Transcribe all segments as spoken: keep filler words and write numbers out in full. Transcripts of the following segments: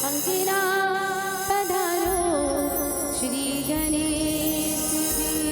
अंगिना पधारो श्री गणेश जी।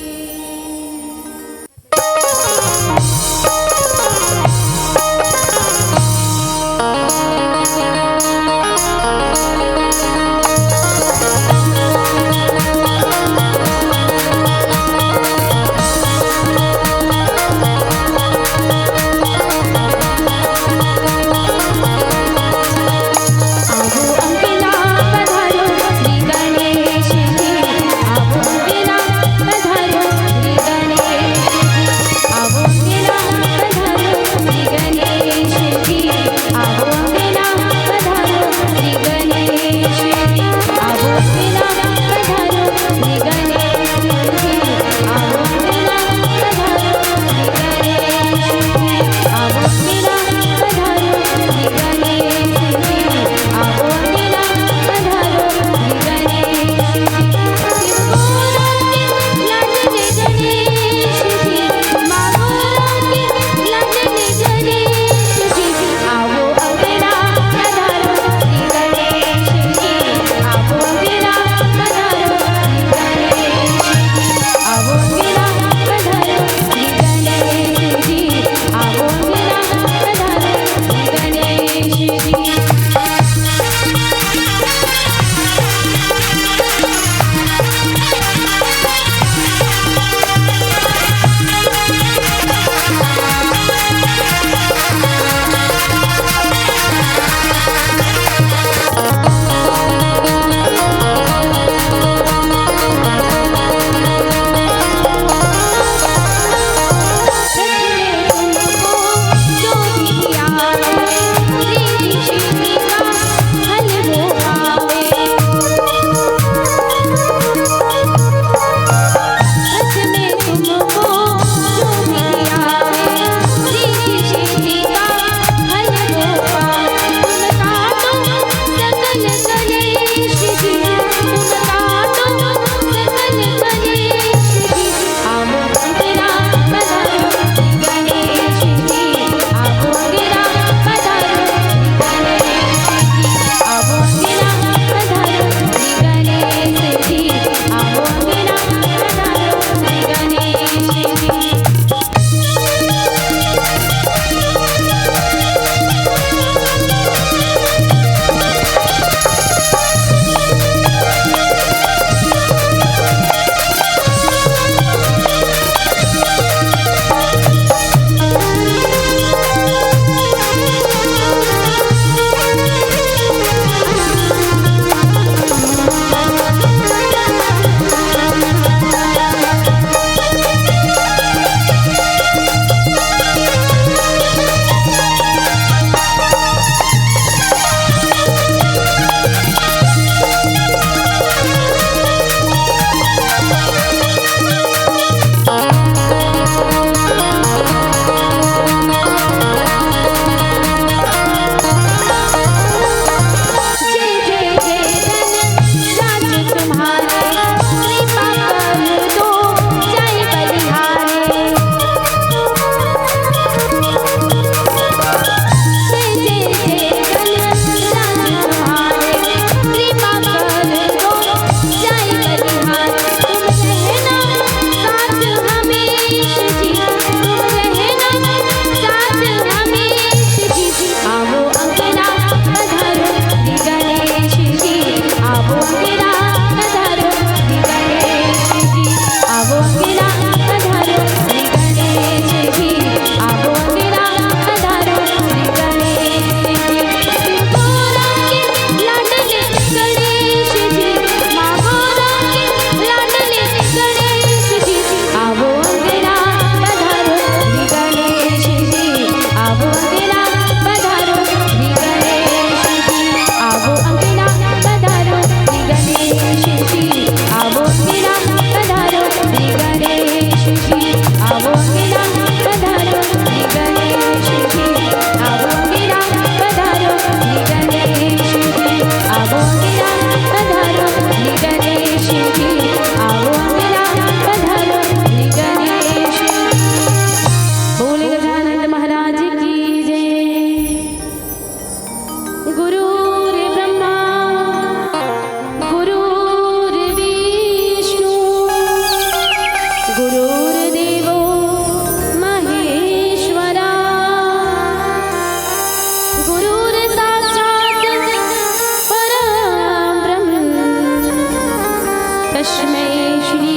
तस्मै श्री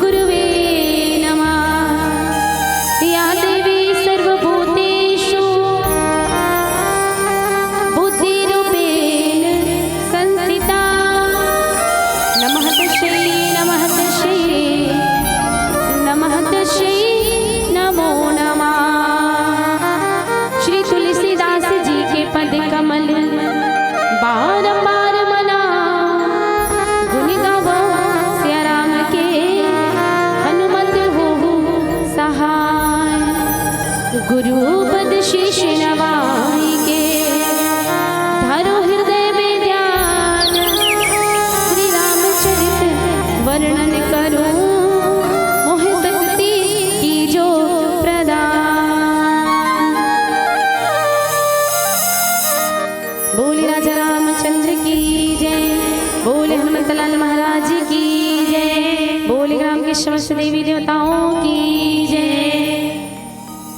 गुरुवे नमः। या देवी सर्वभूतेषु बुद्धिरूपेण संस्थिता। नमः तस्यै, नमः तस्यै, नमः तस्यै, नमो नमः। श्री तुलसीदास जी के पद कमल बारंबार मना, गुण गावो सिया राम के, हनुमत होहु सहाय। गुरु पद शीश नवाई के, धरो हृदय में ध्यान। श्री रामचरित वर्णन करूं, मोह शक्ति कीजो प्रदान। बोले राजा रामचंद्र की जय, बोले हनुमंतलाल महाराज की जय, बोले ग्राम के समस्त देवी देवताओं की जय,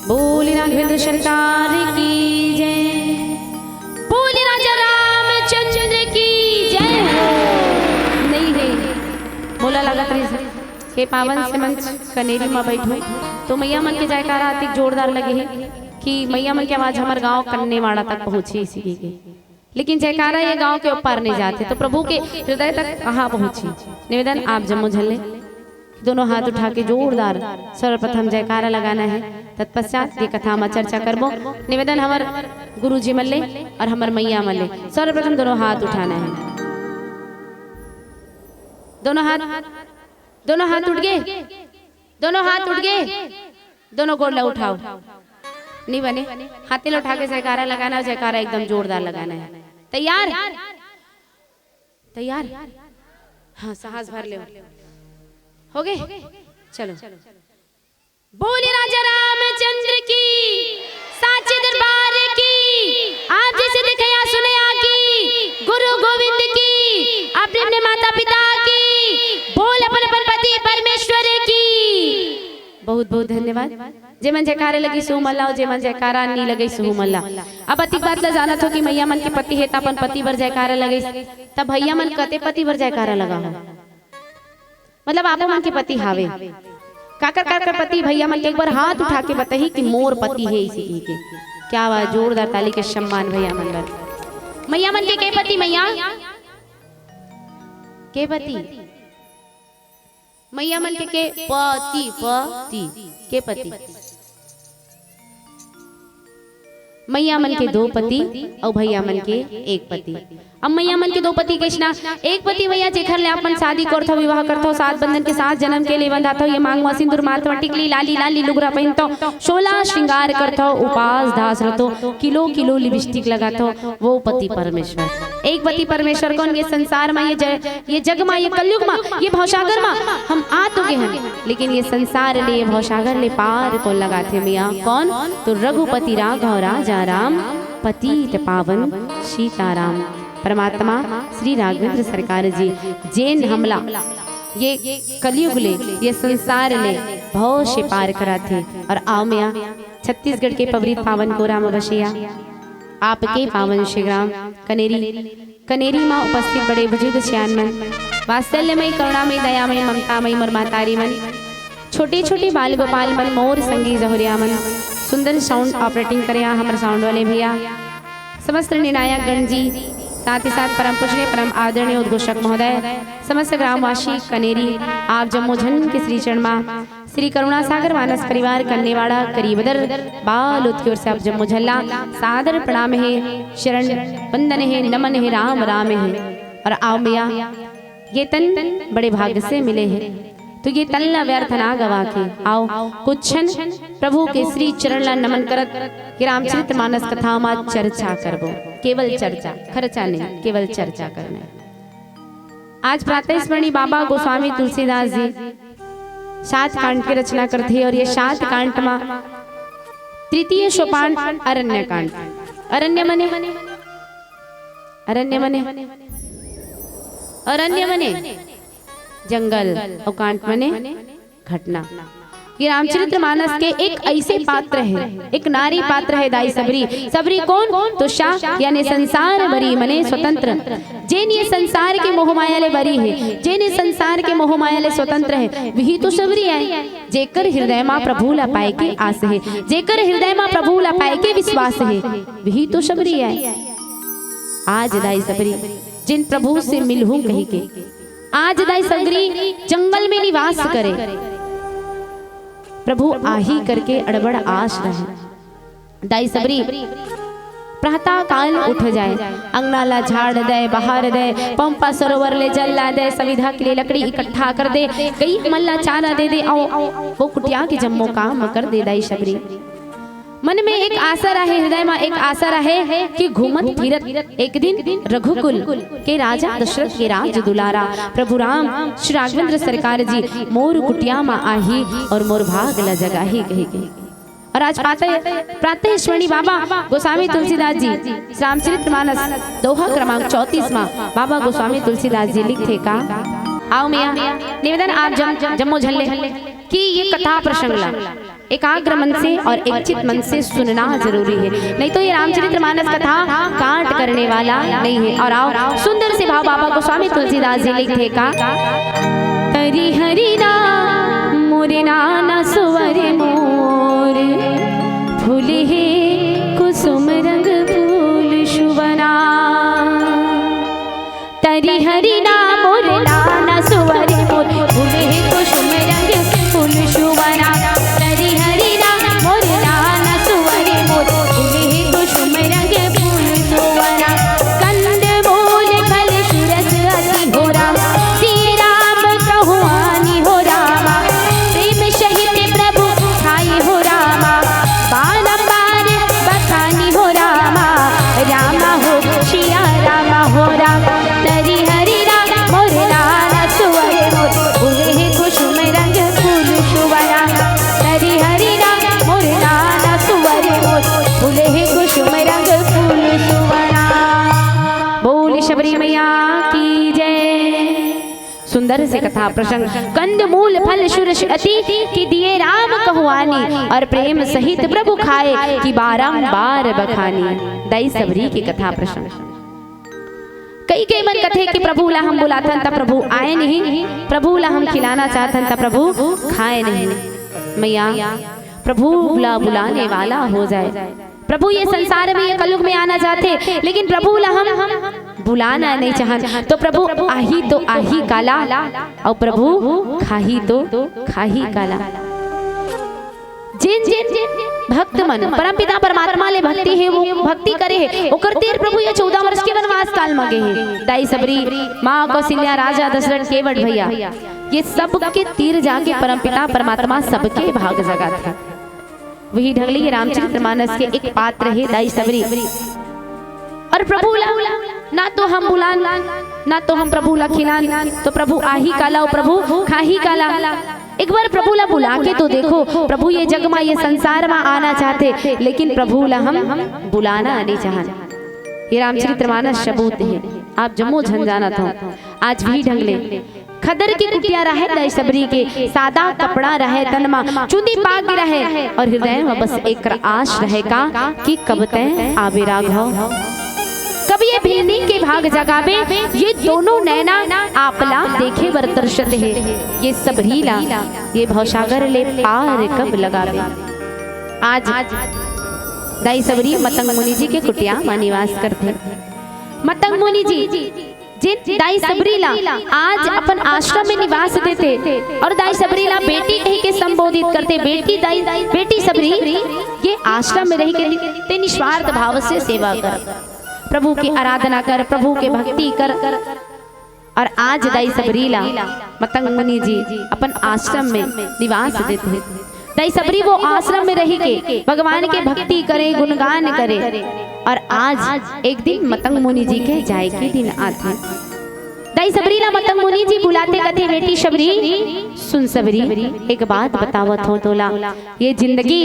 बोले राघवेंद्र सरकार की जय, बोले राजा रामचंद्र की जय हो। नहीं है, मोला लगत रहिस हे पावन से मंच कनेरी म बैठो, तो मैया मन के जयकारा अतिक जोरदार लगे हे कि मैया मन के आवाज हमर गांव कन्नेवाड़ा तक पहुंची, इसी के। लेकिन जयकारा ये गांव के ऊपर नहीं जाते, तो प्रभु के हृदय तक कहाँ पहुंची। निवेदन आप जम्मो झन ले, दोनों हाथ उठा के जोरदार सर्वप्रथम जयकारा लगाना है। तत्पश्चात ये कथा में चर्चा करबो। निवेदन हमर गुरु जी मन ले और हमर मैया मन ले, सर्वप्रथम दोनों हाथ उठाना है। दोनों हाथ, दोनों हाथ उठ गए, दोनों हाथ उठ गए, दोनों गोड़ ला उठाओ। नहीं बने, हाथे ला उठा के जयकारा लगाना, जयकारा एकदम जोरदार लगाना है। तैयार? तैयार? हाँ, सांस भर ले। हो गए? चलो। बोले राजा रामचंद्र की, साचे दरबार की, आप जैसे देखया सुनया की, गुरु गोविंद की, अपने अपने माता पिता की, बोल अपन अपन पति परमेश्वर की। बहुत बहुत धन्यवाद। जेमन जयकारा लगिस उहू मन ला, अउ जेमन जयकारा नी लगिस उहू मन ला। अब अतिक बात ला जानत हो कि मैया मन के पति हे त अपन पति बर जयकारा लगिस, त भैया मन कते पति बर जयकारा लगा हो? मतलब आप मन के पति हावे? काकर काकर पति भैया मन के एक बार हाथ उठा के बताही कि मोर पति हे इसे कहि के। क्या बात, जोरदार ताली के सम्मान भैया मन बर। मैया मन के के पति मैया? के पति? मैया मन के के पति, पति, के पति? मैया मन के दो पति अउ भैया मन के एक पति। अब मैया मन के दो पति कइसना? एक पति भैया जेखर ले आप मन शादी करथव, विवाह करथव, सात बंधन के सात जन्म के ले बंधाथव, ये मांग म सिंदूर माथ म टिकली, लाली लाली लुगरा पहिनथव, सोलह श्रृंगार करथव, उपास धास रथव, किलो किलो लिपस्टिक लगाथव, वो पति परमेश्वर। एक पति परमेश्वर कोन? ये संसार म, ये ज-, ये जग म, ये कलयुग म, ये भवसागर म हम आ तो गे हन, लेकिन ये संसार ले, ये भवसागर ले पार कोन लगाथे मैया? कोन? तो रघुपति राघव राजा राम, पतित पावन सीताराम। परमात्मा श्री राघवेंद्र सरकार जी जेन हमला ये कलयुग ले, ये संसार ले भव से पार कराथे। और आओ मैया, छत्तीसगढ़ के पवित्र पावन कोरा म बसिया आपके पावन श्री ग्राम कनेरी, कनेरी म उपस्थित बड़े बुजुर्ग सियान मन, वात्सल्यमय, करुणामय, दयामय, ममतामय मोर महतारी मन, छोटे छोटे बाल गोपाल मन, मोर संगी जहुरिया मन, सुंदर साउंड ऑपरेटिंग करे हा हमर साउंड वाले भैया, समस्त निर्णायक गण जी, साथ ही साथ परम पूजनीय, परम आदरणीय उद्घोषक महोदय, समस्त ग्रामवासी कनेरी, आप जम्मो झन के श्री चरण मा श्री करुणा सागर मानस परिवार कन्नेवाड़ा करीबदर बालोद की ओर से आप जम्मो झन ला सादर प्रणाम हे, शरण वंदन हे, नमन हे, राम राम हे। और आओ मैया, ये तन बड़े भाग्य से मिले हे, तो ये तन ला व्यर्थ ना गवा के आओ, कुछ क्षण प्रभु के श्री चरण ला नमन करत के रामचरित मानस कथा मा चर्चा करबो। केवल चर्चा, खर्चा नहीं, केवल चर्चा करना है। आज प्रातः स्मरणी बाबा गोस्वामी तुलसीदास जी सात कांड के रचना करथे और ये सात कांड मा तृतीय सोपान अरण्य कांड। अरण्य मने, अरण्य मने, अरण्य मने जंगल और कांड मने घटना। ये रामचरित मानस के एक ऐसे पात्र हे, एक नारी पात्र हे दाई सबरी। सबरी कोन? तो शा यानी संसार बरी मने स्वतंत्र। जेन ये संसार के मोहमाया ले बरी हे, जेन ये संसार के मोहमाया ले स्वतंत्र हे, वही तो सबरी आय। जेकर हृदय मा प्रभु ला पाए के आस हे, जेकर हृदय मा प्रभु ला पाए के विश्वास हे, वही तो सबरी आय। आज दाई सबरी जेन प्रभु से मिलहूं कहिके, आज दाई सबरी जंगल में निवास करे। प्रभु आही करके अड़बड़ आस रहे। दाई सबरी प्रातः काल उठ जाय, अंगना ला झाड़ दय, बहार दय, पंपा सरोवर ले जल ला दय, सविधा के लिए लकड़ी इकट्ठा कर दे, गई मन ला चारा दे दे, अउ वो कुटिया के जम्मो काम कर दे दाई सबरी। मन में एक आसा रहे, हृदय में एक आसा रहे कि घूमत फिरत एक दिन रघुकुल के राजा दशरथ के राज दुलारा प्रभु राम श्री राघवेंद्र सरकार जी मोर कुटिया मा आही अउ मोर भाग ला जगाही कहिके। अउ आज प्रातः, प्रातः स्मरणी बाबा गोस्वामी तुलसीदास जी, रामचरित मानस दोहा क्रमांक चौंतीस मा बाबा गोस्वामी तुलसीदास जी लिखथे का? आओ मैया, निवेदन आप जम-, जम्मो झन ले कि ये कथा प्रसंग ला एकाग्र मन से अउ एकचित मन से सुनना जरूरी हे, नहीं तो ये रामचरित मानस कथा काट करने वाला नहीं हे। अउ आओ सुंदर से भाव बाबा गोस्वामी तुलसीदास जी लिखथे का? तरी हरि नाम मोरे नाना सुवर मोर, फूल हे कुसुम रंग फूल सुवना। तरी हरि नाम मोर नाना सुवर मोर, फूल हे कुसुम रंग फूल सुवना। तरी हरि नाम मोर नाना सुवर मोर, फूल हे कुसुम रंग फूल सुवना। कंद मूल फल सुरस अति हो राम, सिय राम कहुआनी हो रामा। प्रेम सहित प्रभु खाई हो रामा, बारंबार बखानी हो रामा। रामा हो सिया रामा हो राम। तरी हरि राम मोर नाना सुवर मोर, फूल हे कुसुम रंग फूल सुवना। तरी हरि राम मोर नाना सुवर मोर, फूल हे कुसुम रंग फूल सुवना। बोल शबरी मैया की जय। सुंदर से कथा प्रसंग। कंद मूल फल सुरस अति, कि दिए राम कहुआनी, अउ प्रेम सहित प्रभु खाए, कि बारंबार बखानी। दाई सबरी के कथा प्रसंग। कई कई मन कथे कि प्रभु ला हम बुलाथन त प्रभु आए नहीं, प्रभु ला हम खिलाना चाहथन त प्रभु खाए नहीं। मैया, प्रभु ला बुलाने वाला हो जाए। प्रभु ये संसार में, ये कलयुग में आना चाहथे, लेकिन प्रभु ला हम बुलाना नहीं चाहन। तो प्रभु आही तो आही काला, अउ प्रभु खाही तो खाही काला। जेन जेन भक्त मन परमपिता परमात्मा ले भक्ति हे, वो भक्ति करे हे, ओकर तीर प्रभु ये चौदह वर्ष के वनवास काल म गे हे। दाई सबरी, माँ कौशल्या, राजा दशरथ, केवट भैया, ये सब के तीर जाके परमपिता परमात्मा सबके भाग जगाथे। वही ढंग ले ये रामचरित मानस के एक पात्र हे दाई सबरी। अउ प्रभु ला ना तो हम बुलान, ना तो हम प्रभु ला खिलान, तो प्रभु आही काला अउ प्रभु खाही काला। एक बार प्रभु ला बुला के तो देखो, प्रभु ये जग मा, ये संसार मा आना चाहथे, लेकिन प्रभु ला हम बुलाना नहीं चाहन। ये रामचरित मानस सबूत हे, आप जम्मो झन जानत हो। आज भी ढंग ले खदर के कुटिया रहे दाई सबरी के, सादा कपड़ा रहे तन मा, चुंदी पाग रहे अउ हृदय मा बस एक आस रहे का कि कब तैं आबे राघव, कब ये भिलनी के भाग जगाबे। ये दोनों नैना आपला देखे बर तरसत हे, ये सबरी ला ये भवसागर ले पार कब लगाबे। आज दाई सबरी मतंग मुनि जी के कुटिया मा निवास करथे। मतंग मुनि जी जेन दाई सबरी ला आज अपन आश्रम में निवास देथे अउ दाई सबरी ला बेटी कहि के संबोधित करथे, बेटी दाई, बेटी सबरी, ये आश्रम में रहि के तैं निस्वार्थ भाव से सेवा कर, प्रभु के आराधना कर, प्रभु के भक्ति कर। अउ आज दाई सबरी ला मतंग मुनि जी अपन आश्रम में निवास देथे। दाई सबरी वो आश्रम में रहि के भगवान के भक्ति करे, गुणगान करे। अउ आज एक दिन मतंग मुनि जी के जाए के दिन आथे। दाई सबरी ला मतंग मुनि जी बुलाथे, कथे, "बेटी सबरी, सुन सबरी, एक बात बतावत हो तोला, ये जिंदगी,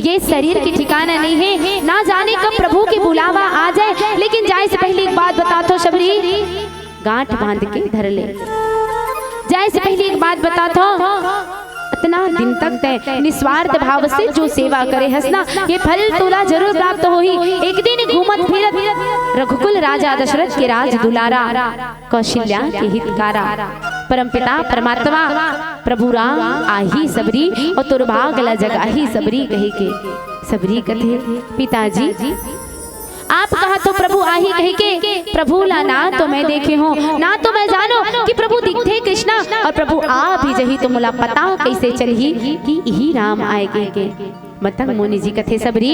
ये शरीर के ठिकाना नहीं हे, ना जाने कब प्रभु के बुलावा आ जाए, लेकिन जाए से पहले एक बात बतावत हो सबरी, गांठ बांध के धर ले। जाए से पहले एक बात बतावत हो, इतना दिन तक तैं निस्वार्थ भाव से जो सेवा करे हस ना, ये फल तोला जरूर प्राप्त होही। एक दिन घूमत फिरत रघुकुल राजा दशरथ के राज दुलारा कौशल्या के हितकारा परमपिता परमात्मा प्रभु राम आही सबरी अउ तोर भाग ला जगाही सबरी कहिके। सबरी कथे, पिताजी, आप कहत हो प्रभु आही कहिके, प्रभु ला ना तो मैं देखे हों, ना तो मैं जानों कि प्रभु दिखथे कइसना, अउ प्रभु आ भी जही तो मोला पता कइसे चलही कि इही राम आय कहिके। मतंग मुनि जी कथे, सबरी,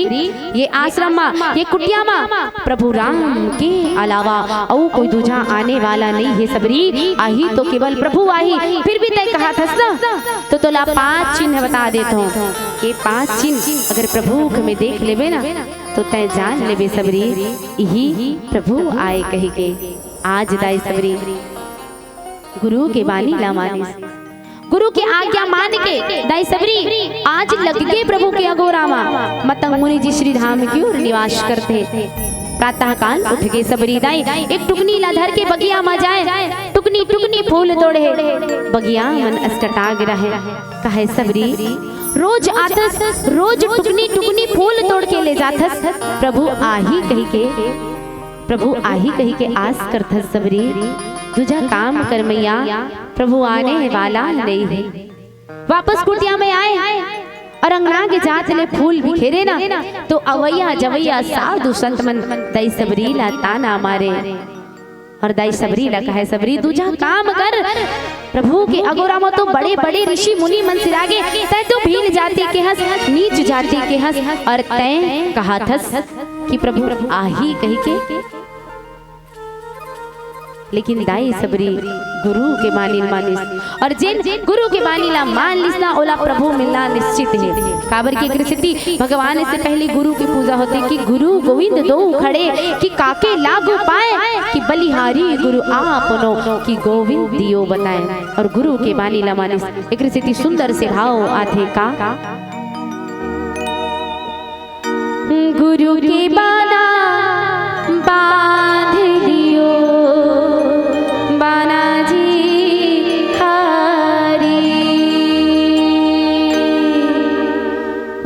ये आश्रम मा, ये कुटिया मा प्रभु राम के अलावा अउ कोई दूजा आने वाला नइ हे सबरी, आही तो केवल प्रभु आही। फिर भी तैं कहत हस ना, तो तोला पांच चिन्ह बता देत हों। ये पांच चिन्ह अगर प्रभु के में देख लेबे ना, तो तैं जान लेबे सबरी, इही प्रभु आय कहिके। आज दाई सबरी गुरु के बानी ला मानिस, गुरु के आज्ञा मान के दाई सबरी आज लग गे प्रभु के अगोरा मा। मतंग मुनि जी श्री धाम की ओर निवास करथे। प्रातः काल उठ गे सबरी दाई, एक टुकनी ला धर के बगिया मा जाय, टुकनी टुकनी फूल तोड़े, बगिया मन असटटा गे रहे। कहे, सबरी, रोज आथस, रोज टुकनी टुकनी फूल तोड़ के ले जाथस, प्रभु आही कहिके, प्रभु आही कहिके आस करथस सबरी। दूजा काम कर मैया, प्रभु आने वाला नइ हे। वापस कुटिया में आय अउ अंगना के जात ले फूल बिखेरे ना, तो अवइया जवइया साधु संत मन दाई सबरी ला ताना मारे। अउ दाई सबरी ला कहे, सबरी, दूजा काम कर, प्रभु के अगोरा म तो बड़े बड़े ऋषि मुनि मन सिरागे, तैं तो भील जाति के हस, नीच जाति के हस, अउ तैं कहत हस कि प्रभु आही कहिके। लेकिन दाई सबरी गुरु के बानी ल मानिस, अउ जेन गुरु के बानी ला मान लिस ना, ओला प्रभु मिलना निश्चित हे। काबर के एक सेती भगवान से पहली गुरु के पूजा होथे कि गुरु गोविंद दो खड़े, कि काके लागू पाए, कि बलिहारी गुरु आपनो, कि गोविंद दियो बताए। अउ गुरु के बानी ला मानिस, एक सेती सुंदर से भाव आथे का। गुरु के बाना बांध लियो बाना जी हरी।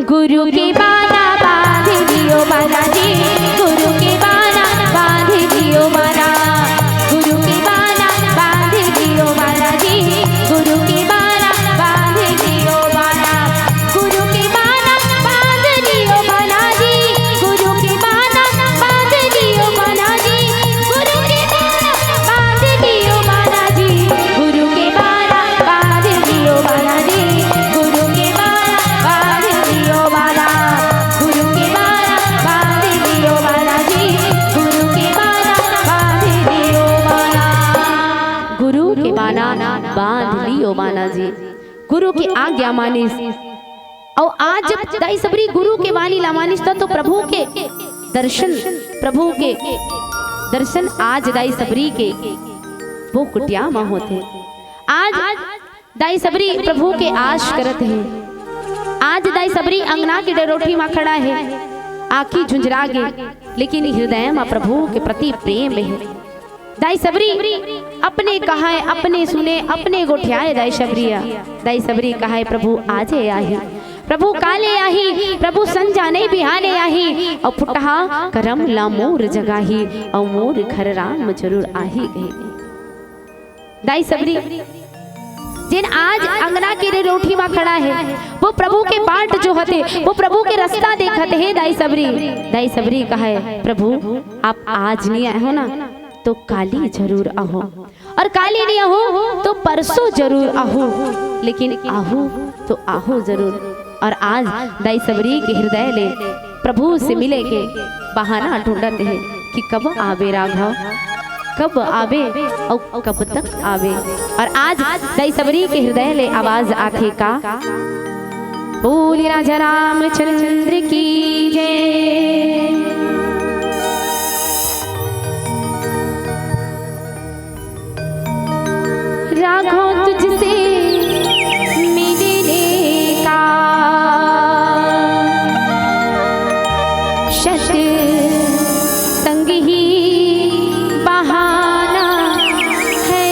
गुरु के बाना बांध लियो बाना जी, गुरु के बाना बांध लियो बाना, गुरु के बाना बांध लियो बाना जी, गुरु के बाना बांध लियो बाना। गुरु के बाना बांध लियो बाना जी, गुरु के बाना बांध लियो बाना जी, गुरु के बाना बांध लियो बाना जी, गुरु के बाना बांध लियो बाना जी, गुरु के बाना बांध लियो बाना, गुरु के बाना बांध लियो बाना जी, गुरु के बाना बांध लियो बाना। गुरु के बाना बांध लियो बाना जी। गुरु के आज्ञा मानिस। अउ आज जब दाई सबरी गुरु के बानी ला मानिस त, तो प्रभु के दर्शन, प्रभु के दर्शन आज दाई सबरी के वो कुटिया म होथे। आज दाई सबरी प्रभु के आस करत हे। आज दाई सबरी अंगना के डरोठी म खड़ा हे, आँखी झुंझरा गे, लेकिन हृदय म प्रभु के प्रति प्रेम हे। दाई सबरी अपने कहय, अपने सुने, अपने गोठियाय दाई सबरी ह। दाई सबरी कहय, प्रभु आजे आही, प्रभु काले आही, प्रभु संझा नइ बिहाने आही, अउ फुटहा करम ला मोर जगाही, अउ मोर घर राम जरूर आही कहिके। दाई सबरी जेन आज अंगना के डरोठी म खड़ा हे, वो प्रभु के बाट जोहत हे, वो प्रभु के रस्ता देखत हे। दाई सबरी, दाई सबरी कहय, प्रभु आप आज नइ आए हो ना, तो काली जरूर आहू, अउ काली नइ आहू तो परसों जरूर आहू, लेकिन आहू तो आहू जरूर। अउ आज दाई सबरी के हृदय ले प्रभु से मिले के बहाना ढूंढत हे कि कब आबे राघव, कब आबे अउ कब तक आबे। अउ आज दाई सबरी के हृदय ले आवाज आथे का, बोल राजा रामचंद्र की जय। राघव तुझसे मिलने का सत संग ही बहाना है।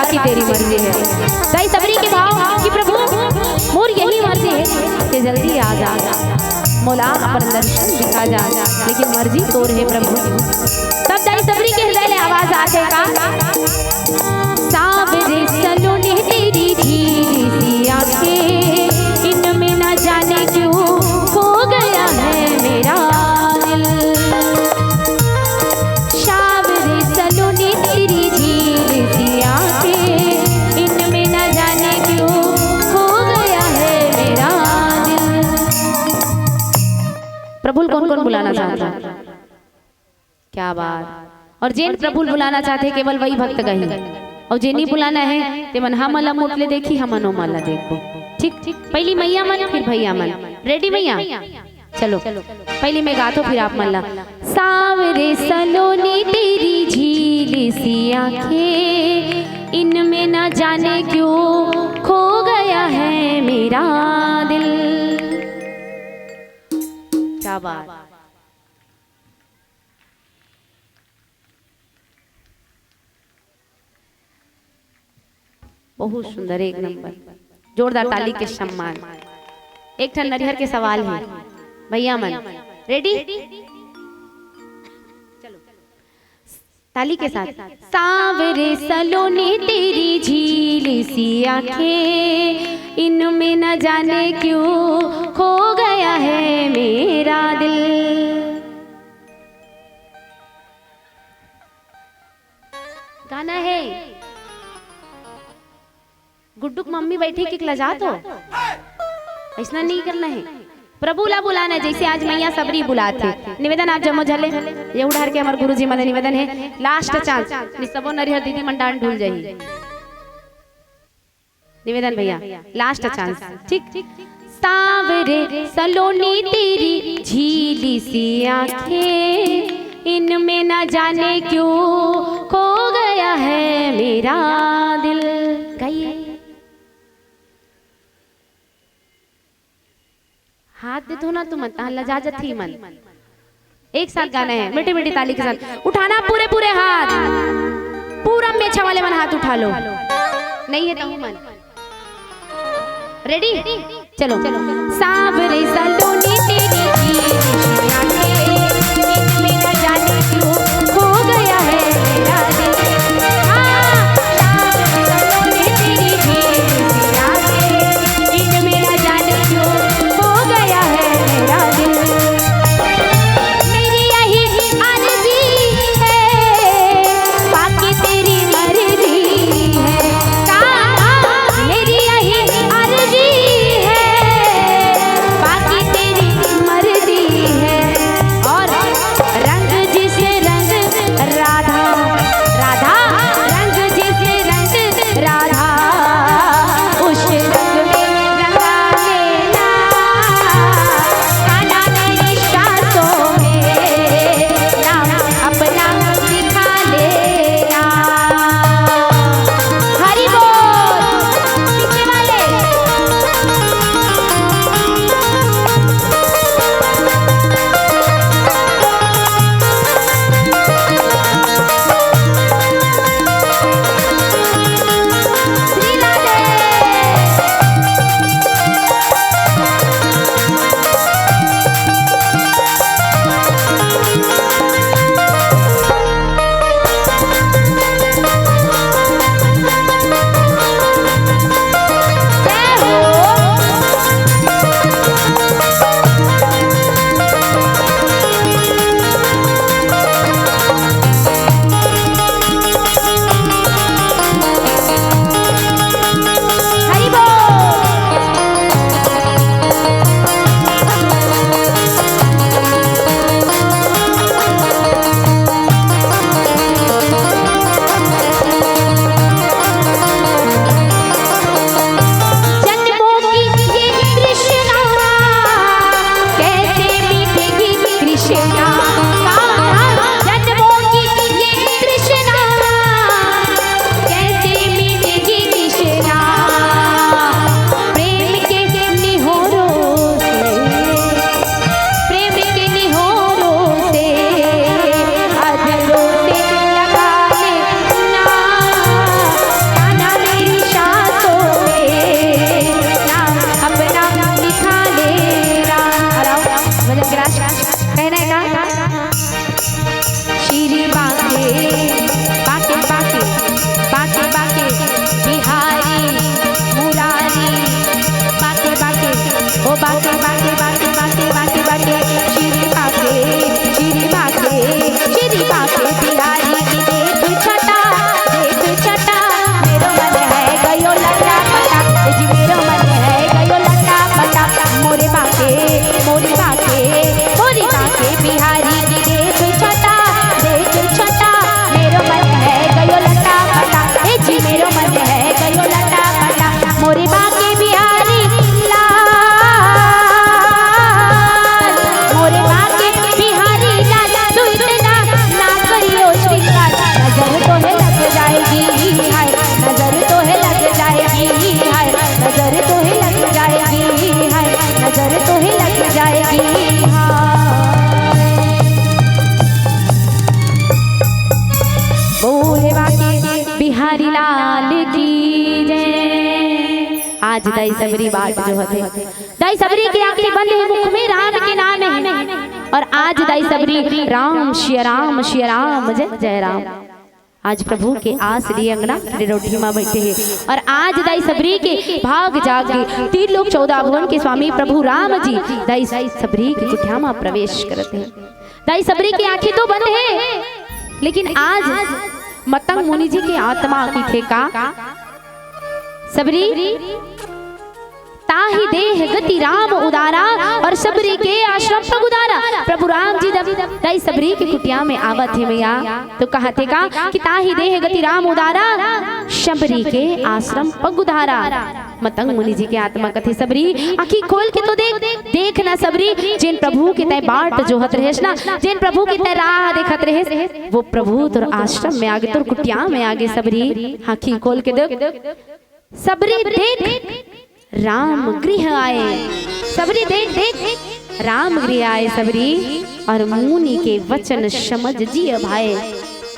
बाकी तेरी मर्जी है। दाई सबरी के भाव कि प्रभु, मोर यही मर्जी है कि जल्दी आ जा, मोला अपन दर्शन दिखा जा, लेकिन मर्जी तोर है प्रभु। तब दाई सबरी के हृदय ले आवाज आथे का, सावरे सलोने तेरी झीली सी आंखें, इनमें ना जाने क्यों खो गया है मेरा दिल। सावरे सलोने तेरी झील सी आंखें, इनमें ना जाने क्यों खो गया है मेरा दिल। प्रभु ल कौन कौन बुलाना चाहता है? क्या बात। और जेन प्रभु ल बुलाना चाहते, केवल वही भक्त गही। और जे नहीं बुलाना है, ते मन हमन ला मुट ले देखी, हमन ओमन ला देखबो। ठीक, ठीक। पहली मैया मन, फिर भैया मन। रेडी मैया? चलो, पहली मैं गाथों, फिर आप मन ला। सावरे सलोनी तेरी झील सी आंखें, इनमें ना जाने क्यों खो गया है मेरा दिल। क्या बात। बहुत सुंदर, एक नंबर, जोरदार ताली के सम्मान। एक ठन नरिहर के सवाल है भैया मन, रेडी? चलो, ताली के साथ। सांवरे सलोनी तेरी झील सी आंखें, इनमें न जाने क्यों खो गया है मेरा दिल। गाना है। गुड्डू के मम्मी बैठी कि लजात हो, ऐसना नहीं करना है। प्रभु ला बुलाना है, जैसे आज मैया सबरी बुलात हे। निवेदन आप जम्मो झले, ये उड़हर के हमर गुरुजी मन निवेदन है, लास्ट चांस, नहीं सबो नरिहर दीदी मन डांड ढूल जाही। निवेदन भैया, लास्ट चांस, ठीक? सांवरे सलोनी तेरी झीली सी आंखें, इनमें ना जाने क्यों खो गया है मेरा दिल। गाइए। हाथ दे दो ना तुमन, तहां लजा जथी मन। एक साथ गाना है, मीठी मीठी ताली के साथ उठाना पूरे पूरे हाथ, पूरा मेछा वाले मन हाथ उठा लो, नहीं है तहु मन। रेडी? चलो। सांवरे सलोनी तेरी झील सी आंखें, इनमें ना जाने क्यों खो गया है मेरा दिल। हाँ, सांवरे सलोनी तेरी झील सी आंखें, इनमें ना जाने क्यों खो गया है मेरा दिल। मेरी यही अर्जी है, बाकी तेरी मर्जी है। मेरी यही अर्जी है, बाकी तेरी दाई सबरी बाट जोहत हे। दाई सबरी के आंखी बंद हे, मुख में राम के नाम हे। और आज दाई सबरी राम, सिया राम, सिया राम, जय जय राम। आज प्रभु के आस लिए अंगना रे रोटी मा बैठे हे। और आज दाई सबरी के भाग जाग के तीन लोक चौदह भुवन के स्वामी प्रभु राम जी दाई सबरी के कुटिया मा प्रवेश करत हे। दाई सबरी के आंखी तो बंद हे, लेकिन आज मतंग मुनि जी के आत्मा कथे का, सबरी, ताहि देह गति राम उदारा, और सबरी के आश्रम पग उदारा। प्रभु राम जी जब दाई सबरी के कुटिया में आवत हे मैया, तो कहत हे का कि ताहि देह गति राम उदारा, सबरी के आश्रम पग उदारा। मतंग मुनि जी के आत्मा कथे, सबरी, आंखी खोल के तो देख, देख ना सबरी, जेन प्रभु के तैं बाट जोहत रहेस ना, जेन प्रभु के तैं राह देखत रहेस, वो प्रभु तोर आश्रम में आगे, तोर कुटिया में आगे। सबरी, आंखी खोल के देख, सबरी देख, राम गृह आए। सबरी देख, देख, राम गृह आए सबरी, और मुनि के वचन समझ जिय भाए।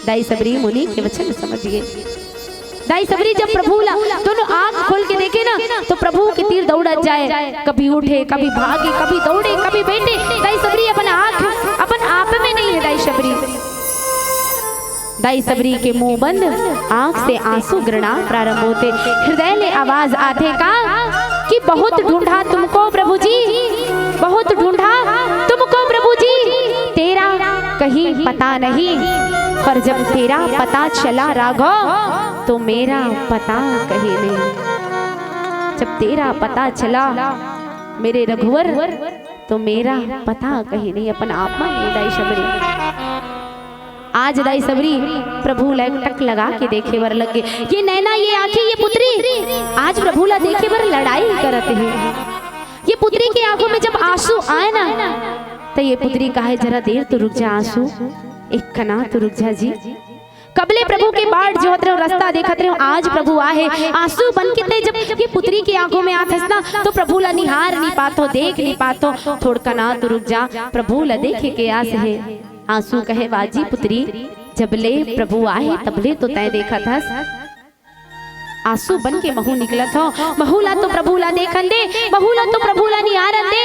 दाई सबरी मुनि के वचन समझ गए। दाई सबरी जब प्रभु ला दोनों आंख खोल के देखे ना, तो प्रभु के तीर दौड़त जाए, कभी उठे, कभी भागे, कभी दौड़े, कभी बैठे। दाई सबरी अपन आंख, अपन आप में नहीं हे दाई सबरी। दाई सबरी के मुंह बंद, आंख से आंसू गिरना प्रारंभ होथे। हृदय ले आवाज आथे का कि बहुत ढूंढा तुमको प्रभु जी, बहुत ढूंढा तुमको प्रभु जी, तेरा कहीं पता नहीं, पर जब तेरा पता चला राघव, तो मेरा पता कहीं नहीं। जब तेरा पता चला मेरे रघुवर, तो मेरा पता कहीं नहीं। अपन आप मा नहीं दाई सबरी। आज दाई सबरी प्रभु ला एक टक लगा के देखे बर लग गे। ये नैना, ये आंखी, ये पुतरी आज प्रभु ला देखे बर लड़ाई करत हे। ये पुतरी के आंखों में जब आंसू आए ना, तो ये पुतरी कहे, जरा देर तो रुक जा आंसू, एक कना तो रुक जा जी। कबले प्रभु के बाट जोहत रहेंव, रस्ता देखत रहेंव, आज प्रभु आहे, आंसू बन के तैं जब ये पुतरी के आंखों में आथस ना, तो प्रभु ला निहार नहीं पाथो, देख नहीं पाथो। थोड़का ना तो रुक जा, प्रभु ला देखे के आस हे। आंसू कहे, वाजी पुतरी, जबले प्रभु आहे तबले तो तैं देखत हस। आंसू बन के महू निकलत हो, महू ला तो प्रभु ला देखन दे, महू ला तो प्रभु ला निहारन दे।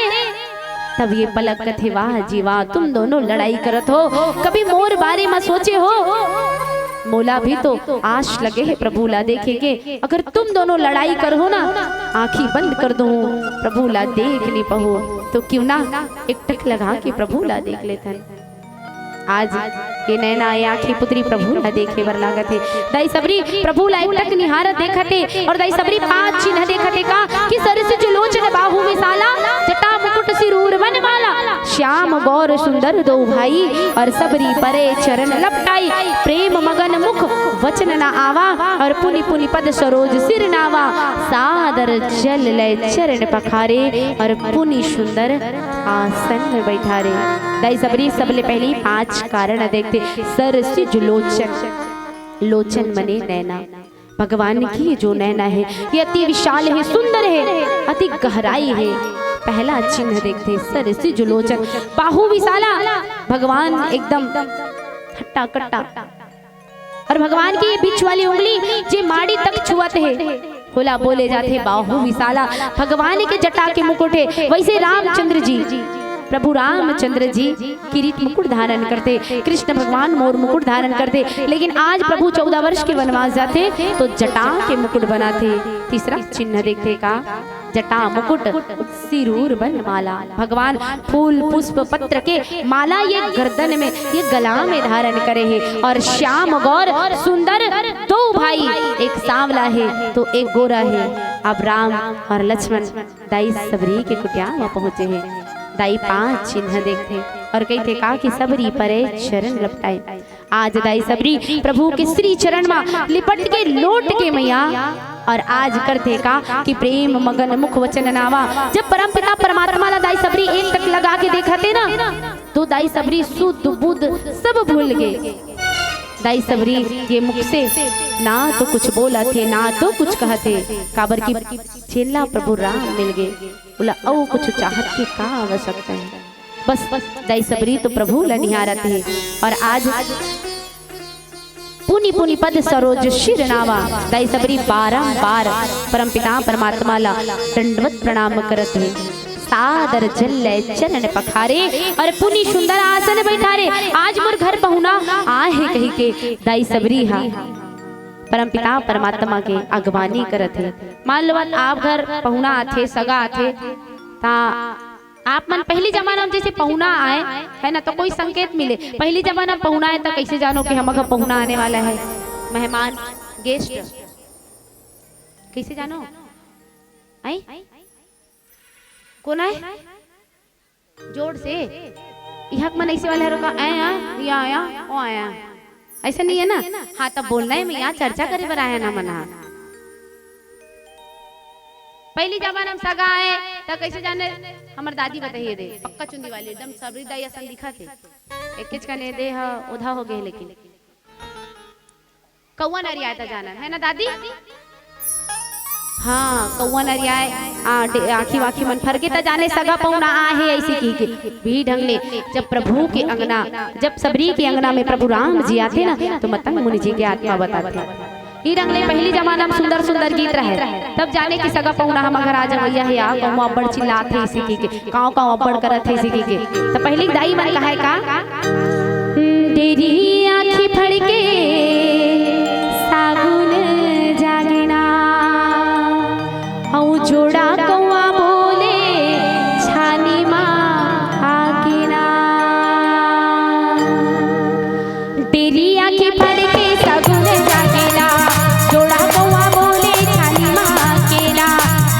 तब ये पलक कथे, वाह जी वाह, तुम दोनों लड़ाई करत हो, कभी मोर बारे में सोचे हो? मोला भी तो आस लगे हे प्रभु ला देखे के। अगर तुम दोनों लड़ाई करहू ना, आंखी बंद कर दूं, प्रभु ला देख नहीं पाहू, तो क्यों ना एक टक लगा के प्रभु ला देख लेथन। आज ये नैना, ये आंखी पुतरी प्रभु ला देखे बर लागत हे। दाई सबरी प्रभु ला एक टक निहारत देखत हे और दाई सबरी पांच चिन्ह देखत हे का कि सरसिज लोचन बाहु विशाला, जटा मुकुट सिर उर बन माला, श्याम गौर सुंदर दो भाई, और सबरी परे चरण लपटाई, प्रेम मगन मुख वचन न आवा, और पुनि पुनि पद सरोज सिर नावा, सादर जल लय चरण पखारे, और पुनि सुंदर आसन में बैठारे। दाई सबरी सबले पहली पांच कारण देखथे। सरसिज लोचन, लोचन मने नैना। भगवान की जो नैना है, ये अति विशाल है, सुंदर है, अति गहराई है। पहला चिन्ह देखथे, सरसिज लोचन, बाहु विशाला, भगवान एकदम हट्टा कट्टा। और भगवान की ये बीच वाली उंगली जे माड़ी तक छुअत हे, ओला बोले जाथे बाहु विशाला। भगवान के जटा के मुकुट हे, वैसे रामचंद्र जी, प्रभु रामचंद्र जी किरीट मुकुट धारण करथे, कृष्ण भगवान मोर मुकुट धारण करथे। लेकिन आज प्रभु चौदह वर्ष के वनवास जाथे तो जटा के मुकुट बनाथे। तीसरा चिन्ह देखथे का, जटा मुकुट सिर उर बन माला। भगवान फूल पुष्प पत्र के माला ये गर्दन में, ये गला में धारण करे हे। और श्याम गौर सुंदर दो भाई, एक सांवला हे तो एक गोरा हे। अब राम और लक्ष्मण दाई सबरी के कुटिया में पहुंचे हे। दाई पांच चिन्ह देखथे और कहिथे का कि सबरी परे चरण लपटाए। आज दाई सबरी प्रभु के श्री चरण मा लिपट के लोट के मैया, और आज करथे का कि प्रेम मगन मुख वचन नावा। जब परमपिता परमात्मा ला दाई सबरी एक टक लगा के देखथे ना, तो दाई सबरी सुध बुध सब भूल गे। दाई सबरी ये मुख से ना तो कुछ बोलथे, ना तो कुछ कहथे, काबर कि जेन ला प्रभु राम मिल गे, ओला अउ कुछ चाहत के का आवश्यकता है। बस दाई सबरी तो प्रभु ला निहारत हे। और आज पुनि पुनि पद सरोज सिर नावा। दाई सबरी बारंबार परमपिता परमात्मा ला दंडवत प्रणाम करत हे, सादर जल लय चरण पखारे और पुनि सुंदर आसन बैठारे। आज मोर घर पहुना आए हे कहिके दाई सबरी हा परमपिता परमात्मा के अगवानी करत हे। मान लो आप घर पहुना आथे, सगा आथे, ता आप मन पहिली जमाना म जइसे पहुना आए, हे ना, त कोई संकेत मिले। पहिली जमाना म पहुना आए, त कइसे जानो कि हमर घर पहुना आने वाला हे? मेहमान, गेस्ट, कइसे जानो? आई? कोन आए? जोर से। इहक मन अइसे वाला हे, रोका, आया, या आया, ओ आया। अइसे नइ हे ना? हाँ, तब बोलना हे, मैं यहाँ चर्चा करे बर आया ना मना। पहिली जमाना म सगा आए, त कइसे जाने? हमर दादी बताही दे, पक्का चुंदी वाली, एकदम सबरी दाई असन दिखत हे। एकेच कने दे ह, ओधा हो गे, लेकिन कौआ नरियाए त जाना हे ना दादी? हाँ, कौआ नरियाए, आ, डे-, आँखी वाँखी मन फरके त जाने सगा पहुना आए हे, अइसे कहिके। भी ढंग ले जब प्रभु के अंगना, जब सबरी के अंगना में प्रभु राम जी आथे ना, तो मतंग मुनि जी के आत्मा बताथे। ई ढंग ले पहिली जमाना म सुंदर सुंदर गीत रहे, तब जाने कि सगा पहुना हमर घर आ जवइया हे, आ कहूँ अब्बड़ चिल्लात हे, अइसे कहिके, काँव काँव अब्बड़ करत हे, अइसे कहिके। त पहिली दाई मन कहे का, डेरी आँखी फड़के सागुन जागे ना, अउ जोड़ा कौआ बोले छानी मा आके ना। डेरी आँखी फड़के सागुन जागे ना, जोड़ा कौआ बोले छानी मा आके ना।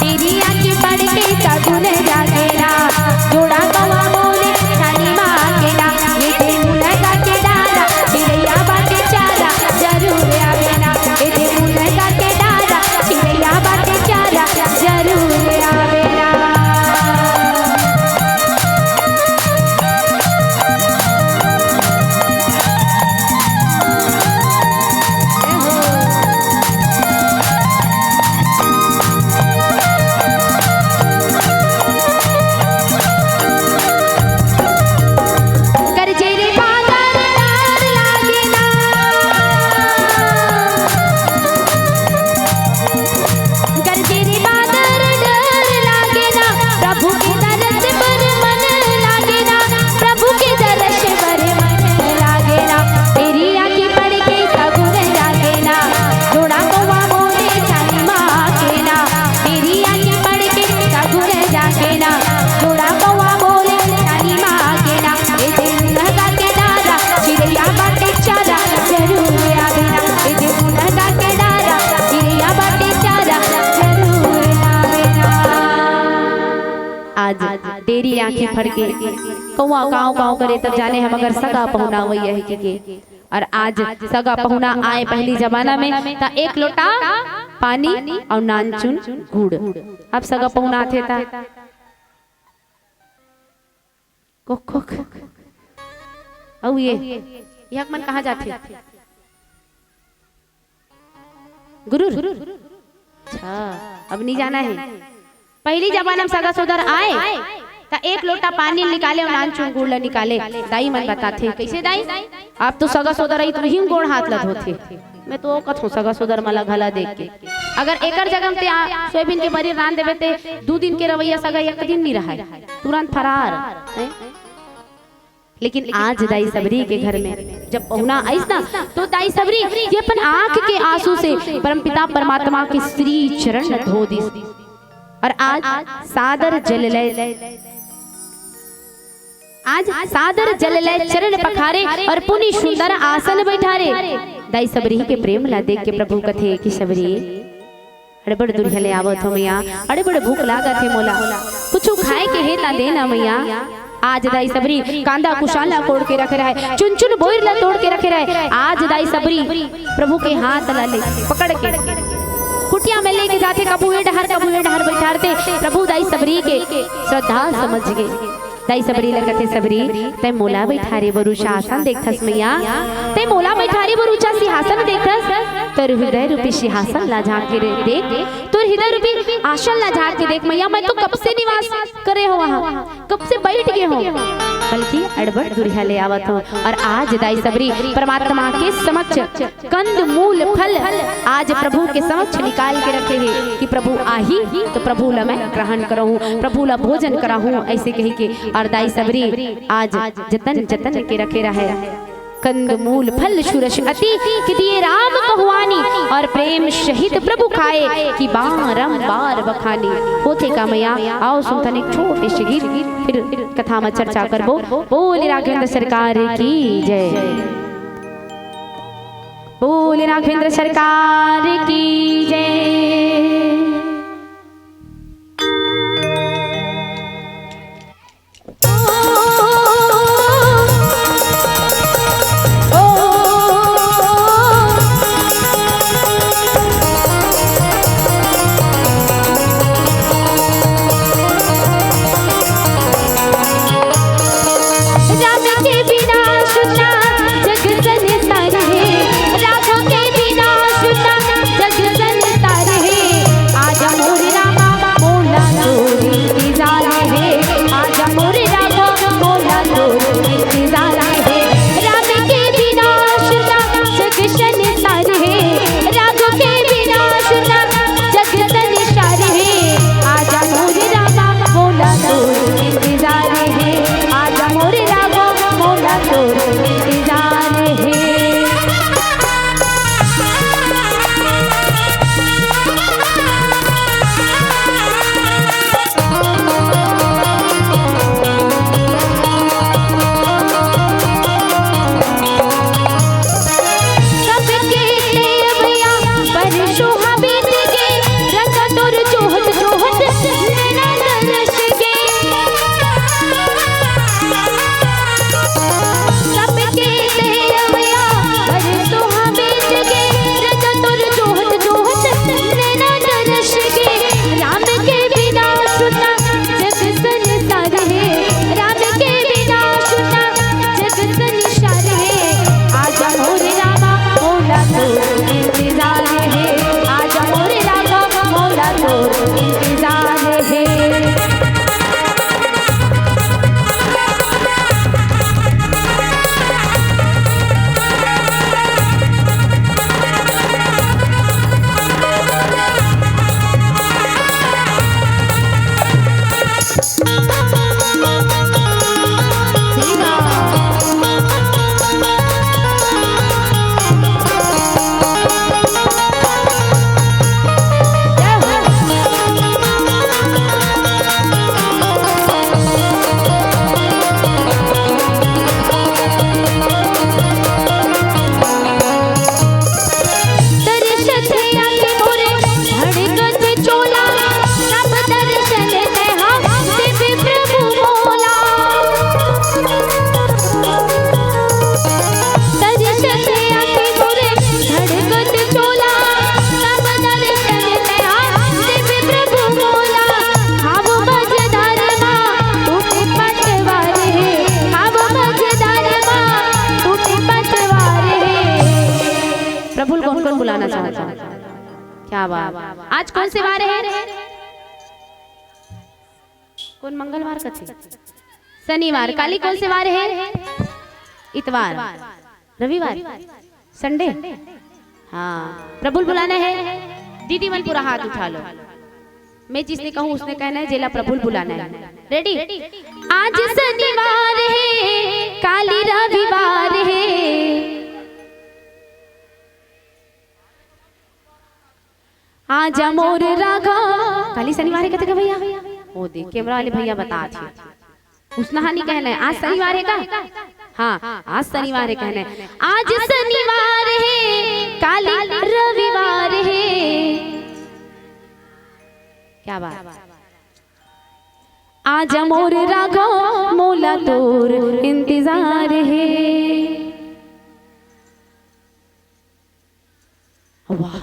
डेरी आँखी फड़के सागुन जागे ना, जोड़ा कौआ बोले छानी मा आके ना। ये दे मुनगा के डारा, चिरैया बाटे चारा, जरूर आवे ना। ये दे मुनगा के डारा, चिरैया बाटे चारा, जरूर आवे ना। गरजे रे बादर डर लागे ना। गरजे रे बादर डर लागे ना, प्रभु के दरस बर मन लागे ना, प्रभु के दरस बर मन लागे ना। डेरी आँखी फड़के सागुन जागे ना, जोड़ा कौआ बोले छानी मा आके ना। डेरी आँखी फड़के सागुन जागे ना, जोड़ा कौआ बोले छानी मा आके ना। ए दे मुनगा के डारा, चिरैया बाटे चारा, जरूर आवे ना। ए दे मुनगा के डारा, चिरैया बाटे चारा, जरूर आवे ना। आज डेरी आँखी फड़के कौआ काँव काँव करे, तब जाने हमर घर सगा पहुना अवइया हे कहिके। अउ आज सगा पहुना आए पहिली जमाना में, त एक लोटा पानी अउ नानचुन गुड़। अब सगा पहुना आथे त कोख, कोख। अउ ये, इहक मन कहाँ जाथे? गुरुर? अच्छा, अब नइ जाना हे। पहिली जमाना म सगा सोदर आए, त एक लोटा पानी निकाले अउ नानचुन गुड़ ल निकाले। दाई मन बताथे, कइसे दाई? अब तो सगा सोदर आइस त उही म गोड़ हाथ ल धोथे। मैं तो कथों सगा सोदर मन ला घला देख के। अगर एकर जगह म ते आ, सोयाबीन के बरी रांध देबे ते दू दिन के रवइया सगा एक दिन नइ रहय, तुरंत फरार। हैं? लेकिन आज दाई सबरी के घर में जब पहुना आइस ना, तो दाई सबरी ये अपन आँख के आंसू से परमपिता परमात्मा के श्री चरण धो दिस। अउ आज सादर जल लय, आज सादर जल लय चरण पखारे अउ पुनि सुंदर आसन बैठारे। दाई सबरी के प्रेम ला देख के प्रभु कथे कि सबरी, अड़बड़ दुरिहा ले आवत हो मैया, अड़बड़ भूख लागत हे मोला, कुछु खाए के हे ता दे ना मैया। आज दाई सबरी कांदा कुशाला कोड़ के रखे रहय, चुनचुन बोइर ला तोड़ के रखे रहय। आज दाई सबरी प्रभु के हाथ ला ले पकड़ के कुटिया में लेके जाथे, कभू ए डहर, कभू ए डहर बैठारथे। प्रभु दाई सबरी के श्रद्धा समझ गे। दाई सबरी ल कथे, सबरी, तैं मोला बइठारे बर ऊंचा आसन देखथस मैया, तैं मोला बइठारे बर ऊंचा सिंहासन देखथस, तोर हृदय रूपी सिंहासन ला झांक के रे-, देख, तोर हृदय रूपी आसन ला झांक के देख मैया, मैं तो कब से निवास करे हों वहां, कब से बइठ गे हों, बल्कि अड़बड़ दुरिहा ले आवत हों। अउ आज दाई सबरी परमात्मा के समक्ष कंद मूल फल आज प्रभु के समक्ष निकाल के रखे हे कि प्रभु आही त प्रभु ला मैं ग्रहण करहूं, प्रभु ला भोजन कराहूं, अइसे कहि के। अउ दाई सबरी आज जतन जतन के रखे रहय कंद मूल फल सुरस अति, कि दिए राम कहु आनि अउ प्रेम सहित प्रभु खाए, कि बारंबार बखानी। होथे का मैया, आव सुनथन एक छोटे से गीत, फिर कथा म चर्चा करबो। बोले राघवेंद्र सरकार की जय। बोले राघवेंद्र सरकार की जय। राम के बिना सुना जग संसार हे, राम के बिना सुना जग संसार हे। आजा मोर रामा मोला तोर इंतजार हे, आजा मोर रामा मोला तोर इंतजार हे। राम के बिना सुना जग संसार हे, राम के बिना सुना जग संसार हे। आजा मोर रामा मोला तोर इंतजार हे, आजा मोर रामा मोला तोर इंतजार हे। सबके देवया परसों बीत गे, रंग तोर जोहत जोहत नैना तरस गे। सबके देवया परसों बीत गे, रंग तोर जोहत जोहत नैना तरस गे। राम के बिना सुना जग संसार हे, राम के बिना सुना जग संसार हे। आजा मोर रामा मोला तोर इंतजार हे, आजा मोर रामा मोला तोर इंतजार हे। दर्शन तेहा के मोरे धड़कत चोला, सब दर्शन तेहा देवे प्रभु मोला। दर्शन तेहा के मोरे धड़कत चोला, सब दर्शन तेहा देवे प्रभु मोला। हाव मझधार मा टूटे पतवार हे, हाव मझधार मा टूटे पतवार हे। प्रभु ल कोन कोन बुलाना चाहत हे? क्या बात। आज कोन से वार हे? कोन मंगलवार कथे? शनिवार। काली कोन से वार हे? इतवार। रविवार? संडे? हाँ, प्रभु ल बुलाना हे। दीदी मन पूरा हाथ उठा लो। मैं जिसने कहूँ उसने कहना हे, जेला प्रभु ल बुलाना हे। रेडी? आज शनिवार हे, काली रविवार हे। आजा मोर राघव। काली शनिवार हे कथे का भैया? ओ देख, कैमरा वाले भैया बतात हे। उसनहा नहीं कहना हे, आज शनिवार हे का? हाँ, आज शनिवार हे कहना हे। आज शनिवार हे, काली रविवार हे। क्या बात। आजा मोर राघव, मोला तोर इंतजार हे। वाह,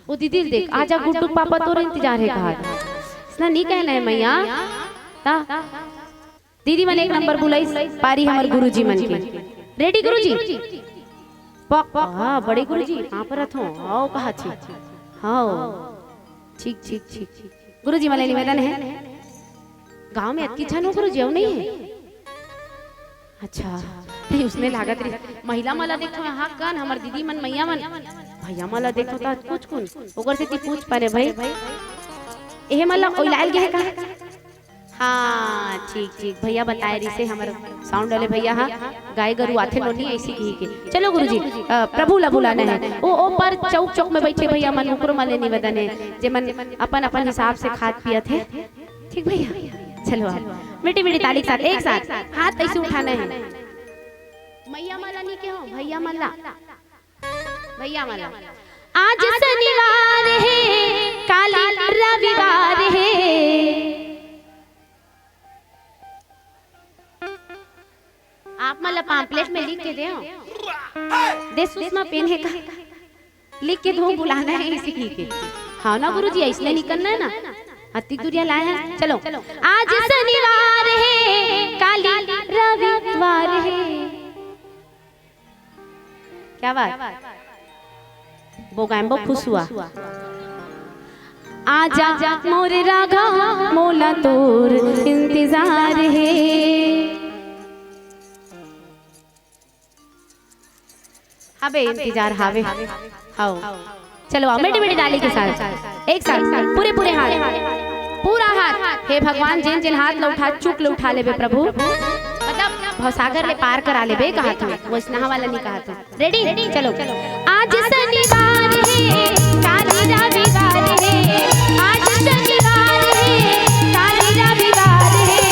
ओ दीदी ल देख, आजा गुड्डू पापा तोर इंतजार हे कहा। इसना नहीं कहना हे मैया। ता दीदी मन एक नंबर बुलाइस, पारी हमर गुरुजी मन के। रेडी गुरुजी? पक, हाँ, बड़े गुरुजी, हाँ, परत हो, हाँ, कहा छी। हाँ, ठीक, ठीक, ठीक। गुरुजी मन ले निवेदन हे, गांव में अतकी झन हो गुरुजी, अउ नहीं हे? अच्छा, नहीं, उसने लागत रही, महिला मन ला देखो, हाँ, कन, हमर दीदी मन, मैया मन, भैया मन ला देखो, ता कुछ कुन, ओकर से ती पूछ पारे भाई, एहे मन ला ओइलाल गे हे का? हाँ, ठीक, ठीक, भैया बताए रहिसे हमर साउंड वाले भैया हा, गाय गरु आथे लोनी ऐसी कही के। चलो गुरुजी, अ, प्रभु ला बुलाना है। ओ, ओ पर चौक चौक में बैठे भैया मन, उकरो मन ले निवेदन है, जे मन अपन अपन हिसाब से खात पियत है। ठीक भैया, चलो आप मीठी मीठी ताली के साथ, एक साथ हाथ ऐसे उठाना है। मैया मन ला नहीं कहो, भैया मन ला, भैया मन ला। आज शनिवार है, काली रविवार है। आप मन ला pamphlet में लिख के दे हो। दे सुषमा पेन है का? लिख के दो, बुलाना है इसी की के। हाँ ना गुरुजी, ऐसने निकलना है ना। अति दुरिया लाए हैं। चलो। आज शनिवार है, काली रविवार है। क्या बात? बोगाएम्बो खुश हुआ। आजा मोरे राघव, मोला तोर इंतजार हे। अबे इंतजार हावे। हाओ। चलो आओ, मीठी मीठी ताली के साथ, एक साथ, पूरे पूरे हाथ, पूरा हाथ। हे भगवान, जेन जेन हाथ ल उठा, चुक ल उठा लेबे प्रभु, मतलब भवसागर ले पार करा लेबे कहा था, वैसनहा वाला नहीं कहा था। रेडी? चलो। आज शनिवार है, काली रविवार है। आज शनिवार है, काली रविवार है।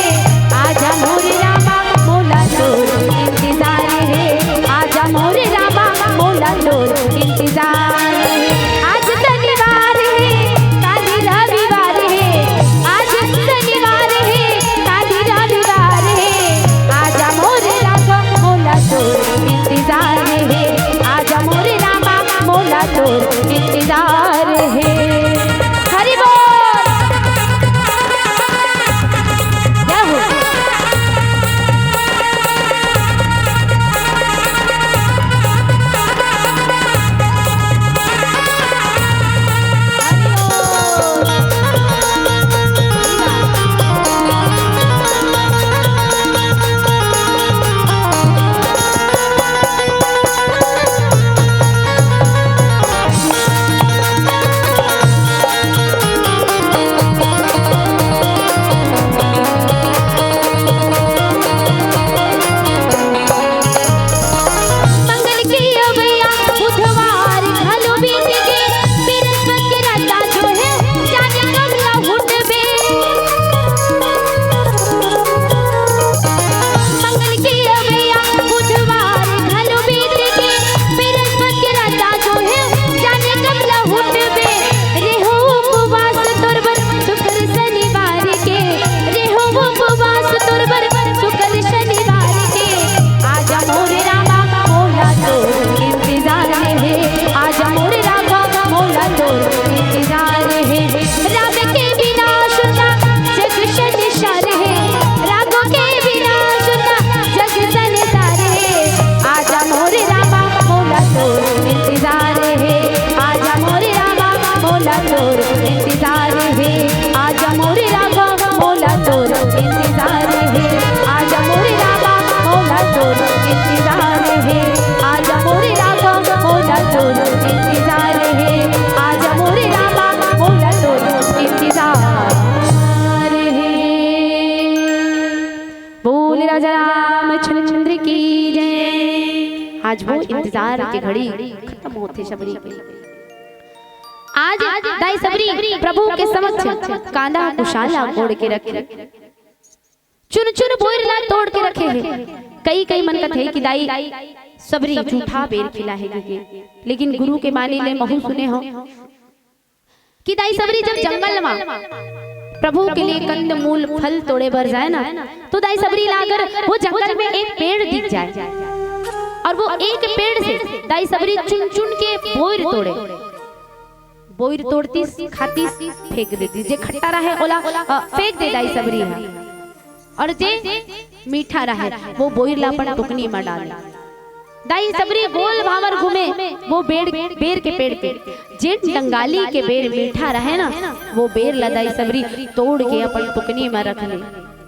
आजा मोरे रामा, मोला तोर इंतजार है। आजा मोरे रामा, मोला तोर इंतजार है। आज शनिवार है, काली रविवार है। आज शनिवार है, काली रविवार है। आजा मोरे राघव, मोला तोर इंतजार हे। आजा मोरे रामा, मोला तोर इंतजार हे। हरि बोल। जय हो। मंगल के अवइया बुधवार घलो बीत गे, बृहस्पति के रजा जो हे, जाने कब ला उठबे। मंगल के अवइया बुधवार घलो बीत गे, बृहस्पति के रजा जो हे, जाने कब ला उठबे। रेहो उपवास तोर बर शुक्र शनिवार के, रेहो उपवास तोर बर शुक्र शनिवार के। आजा मोरे रामा, मोला तोर इंतजार हे। आजा मोरे रामा, मोला तोर इंतजार हे। राम के बिना सुना जग संसार हे। राम के बिना सुना जग संसार हे। आजा मोरे रामा, मोला तोर इंतजार हे। आजा मोरे रामा, मोला तोर इंतजार हे। आजा मोरे रामा, मोला तोर इंतजार हे। आजा मोरे रामा, मोला तोर इंतजार हे। आजा मोरे रामा, मोला तोर इंतजार हे। आजा मोरे रामा, मोला तोर इंतजार हे। बोल राजा रामचंद्र की जय। आज वो इंतजार के घड़ी खत्म होथे सबरी के। आज दाई सबरी प्रभु के समक्ष कांदा कुशाला कोड़ के रखे, चुन चुन बोइर ला तोड़ के रखे हे। कई कई मन कथे कि दाई सबरी झूठा बेर खिला हे कहिके, लेकिन गुरु के बानी ले महू सुने हो कि दाई सबरी जब जंगल मा प्रभु के लिए कंद मूल फल तोड़े बर जाए ना, तो दाई सबरी ला अगर वो जंगल में एक पेड़ दिख जाए और वो एक पेड़ से दाई सबरी चुन चुन के बोइर तोड़े, बोइर तोड़तीस, खातीस, फेंक देतीस, जे खट्टा रहे ओला, अ, फेंक दे दाई सबरी हा। और जे मीठा रहे, वो बोइर ला अपन टुकनी म डाले। दाई सबरी गोल भांवर घूमे, वो बेर, बेर के पेड़ पे। जेन डंगाली के बेर मीठा रहे ना, वो बेर ला दाई सबरी तोड़ के अपन टुकनी म रख ले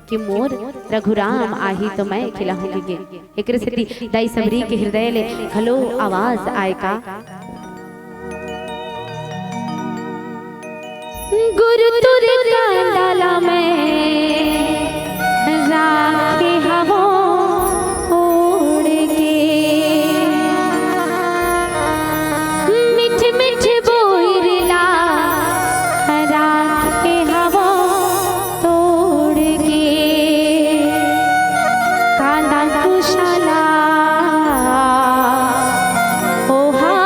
कि मोर रघुराम आही तो मैं खिलाहूंगी गे। एकरे सेती दाई सबरी के हृदय ले घलो आवाज आय का। गुरु तुर कांदा ला मैं राखे हवों ओढ़ के, मिठ मिठ बोइर ला राखे हवों तोड़ के। कांदा कुशाला ओहा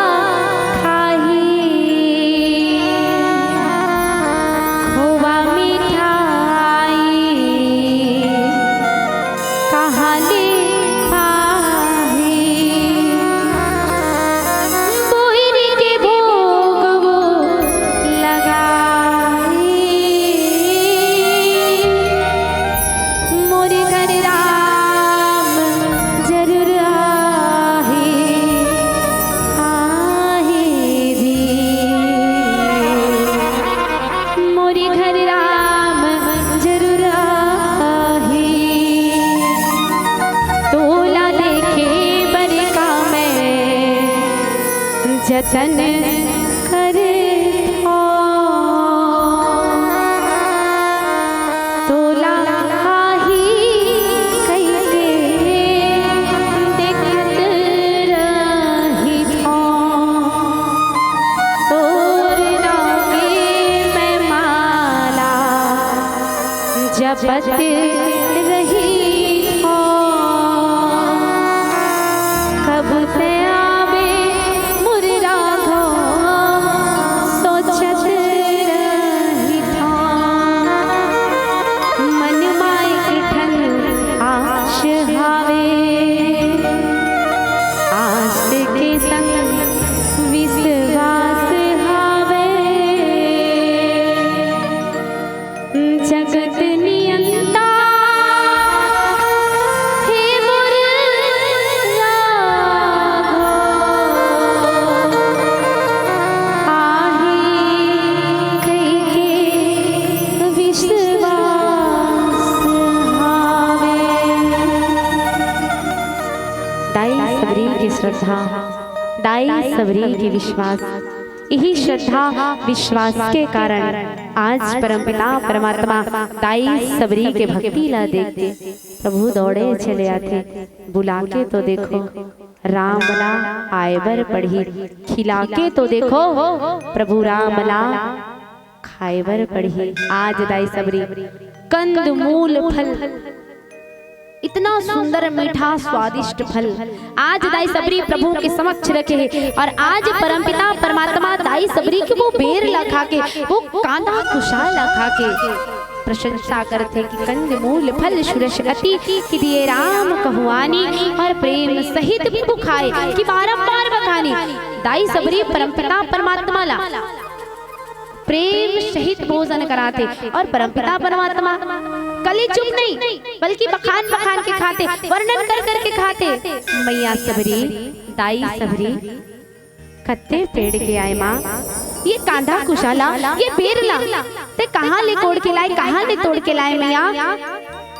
खाही, खोवा मिठाई कहाँ ले पाही। बोइर के भोग वो लगाई। मोर घर राम जरूर आही, आही री। मोर घर राम जरूर आही। तोला देखे बर का मैं जतन करथों। तोला आही कहिके देखत रहिथों। तोर नाम के मैं माला जपत रहिथों। कब तैं आबे मोर राघव सोचत रहिथों। मन मा एक ठन आश हावे, आश के संग विश्वास हावे। जगत नियंता हे मोर राघव, आही कहिके विश्वास हावे। दाई सबरी के श्रद्धा, दाई सबरी के विश्वास, इही श्रद्धा विश्वास के कारण आज परमपिता परमात्मा दाई सबरी के भक्ति ला देख के प्रभु दौड़े चले आथे। बुला के तो देखो, राम ला आए बर पड़ही। खिला के तो देखो, प्रभु राम ला खाए बर पड़ही। आज दाई सबरी कंद मूल फल, इतना सुंदर मीठा स्वादिष्ट फल आज दाई सबरी प्रभु के समक्ष रखे हे। और आज परमपिता परमात्मा दाई सबरी के वो बेर ला खा के, वो कांदा कुशा ला खा के प्रशंसा करथे कि कंद मूल फल सुरस अति, कि दिए राम कहुआनी। और प्रेम सहित प्रभु खाए कि बारंबार बखानी। दाई सबरी परमपिता परमात्मा ला प्रेम सहित भोजन कराथे। और परमपिता परमात्मा कली चुप नहीं, बल्कि बखान बखान के खाथे, वर्णन कर कर के खाथे। मैया सबरी, दाई सबरी, कत्ते पेड़ के आए माँ, ये कांदा कुशाला, ये बेर ला, तैं कहाँ ले कोड़ के लाए, कहाँ ले तोड़ के लाए मैया?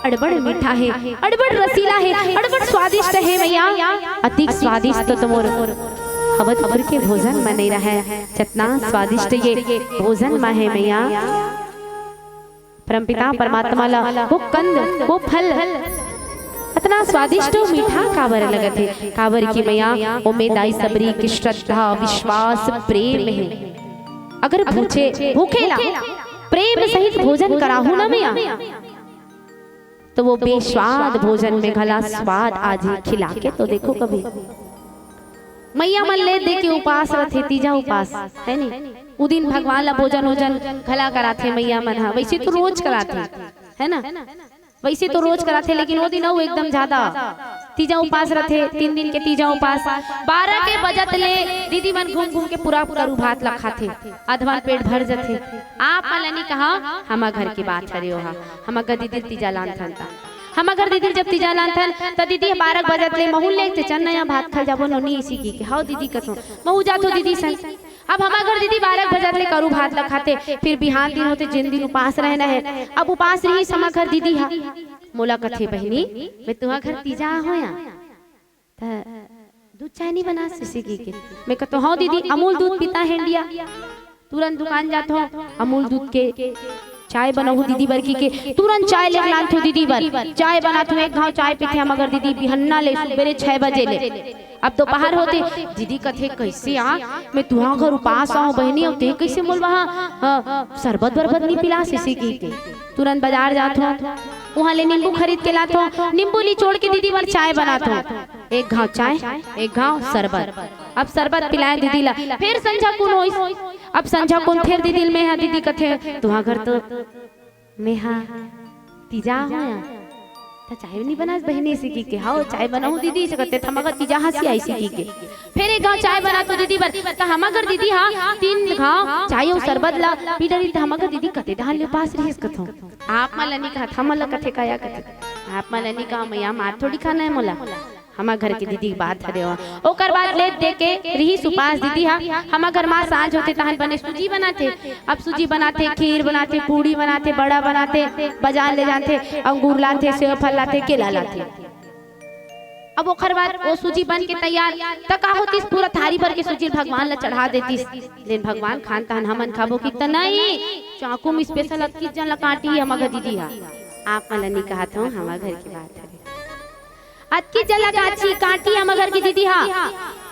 अड़बड़ मीठा हे, अड़बड़ रसीला हे, अड़बड़ स्वादिष्ट हे मैया। अतिक स्वादिष्ट तो मोर अवधपुर के भोजन म नइ रहय, जतना स्वादिष्ट ये भोजन म हे मैया। परमपिता परमात्मा ला वो कंद, वो फल अतना स्वादिष्ट अउ मीठा काबर लगत हे? काबर कि मैया, ओमे दाई सबरी के श्रद्धा, विश्वास, प्रेम हे। अगर भूखे, भूखे ला प्रेम सहित भोजन कराहू ना मैया, तो वो बेस्वाद भोजन में घला स्वाद आ जाही। खिला के तो देखो कभी। मैया मन ले दे के उपास रथे, तीजा उपास, हे नी? उ दिन भगवान ला भोजन ओजन घला कराथे मैया मन हा, वैसे तो रोज कराथे, हे ना? वैसे तो रोज कराथे, लेकिन वो दिन अउ एकदम ज्यादा तीजा उपास रथे, तीन दिन के तीजा उपास। बारह के बजत ले दीदी मन घूम घूम के पूरा करू भात ला खाथे, अधवन पेट भर जथे। आप मन ल नी कहा, हमर घर के बात हरे ओहा। हमर घर दीदी तीजा लानथन ता, हमर घर दीदी जब तीजा लानथन त दीदी बारह बजत ले महू लेगथे, "चल ना, यहाँ भात खाए जाबो नोनी," इसी की के। "हव दीदी," कथों, महू जाथों दीदी संग। अब हमर घर दीदी बारह बजत ले करू भात ला खाथे, फिर बिहान दिन होथे, जेन दिन उपास रहना हे। अब उपास रहिस हमर घर दीदी हा, मोला कथे, "बहिनी, मैं तुंहर घर तीजा आहों या, त दूध चाय नी बनास?" इसी की के। मैं कथों, "हव दीदी, अमूल दूध पीता हे इंडिया।" तुरंत दुकान जाथों, अमूल दूध के चाय बनाहूं दीदी बर की के, तुरंत चाय लेके लानथों दीदी बर। चाय बनाथों, एक घाव चाय पीथे हमर घर दीदी बिहन्ना ले, सुबेरे छह बजे ले। अब दोपहर होथे, दीदी कथे, "कइसे आ, मैं तुंहर घर उपास आहों बहिनी, अउ तें कइसे मोला वहाँ, अ, शरबत वरबत नी पिलास?" इसी की के। तुरंत बाजार जाथों, उहाँ ले नींबू खरीद के लाथों, नींबू निचोड़ के दीदी बर चाय बनाथों। एक घाव चाय, एक घाव शरबत। अब शरबत पिलाए दीदी ला, फिर संझा कुन होइस। अब संझा कुन फिर दीदी ल मैं हा, दीदी कथे, "तुंहर घर तो मैं हा तीजा आहों या, त चाय नी बनास बहिनी?" इसी की के। "हव, चाय बनाहूं दीदी," इसे कथे, "त हमर घर तीजा हंसी आइसी," की के। फिर एक घाव चाय बनाथों दीदी बर, "त हमर घर दीदी हा तीन घाव चाय अउ शरबत ला पी डरिस, त हमर घर दीदी कते डहर ले उपास रहिस?" कथों, आप मन ल नी कहा, हमन ल कथे का या कथे। आप मन ल नी कहा, मैं या मार थोड़ी खाना हे मोला। हमर घर के दीदी के बात हरे ओहा। ओकर बाद ले दे के रिहिस उपास दीदी हा। हमर घर मा सांझ होथे तहन बने सूजी बनाथे। अब सूजी बनाथे, खीर बनाथे, पूड़ी बनाथे, बड़ा बनाथे, बाजार ले जाथे, अंगूर लाथे, सेव फल लाथे, केला लाथे। अब ओकर बाद वो सूजी बन के तैयार, त का होतिस, पूरा थारी भर के सूजी भगवान ला चढ़ा देतिस। लेकिन भगवान खान तहन हमन खाबो कि त नहीं, चाकू में special अतकी जन ला काटी हमर घर दीदी हा। आप मन ला नी कहत हों, हमर घर के बात हरे। अतकी जन ला काची काटी हमर घर के दीदी हा।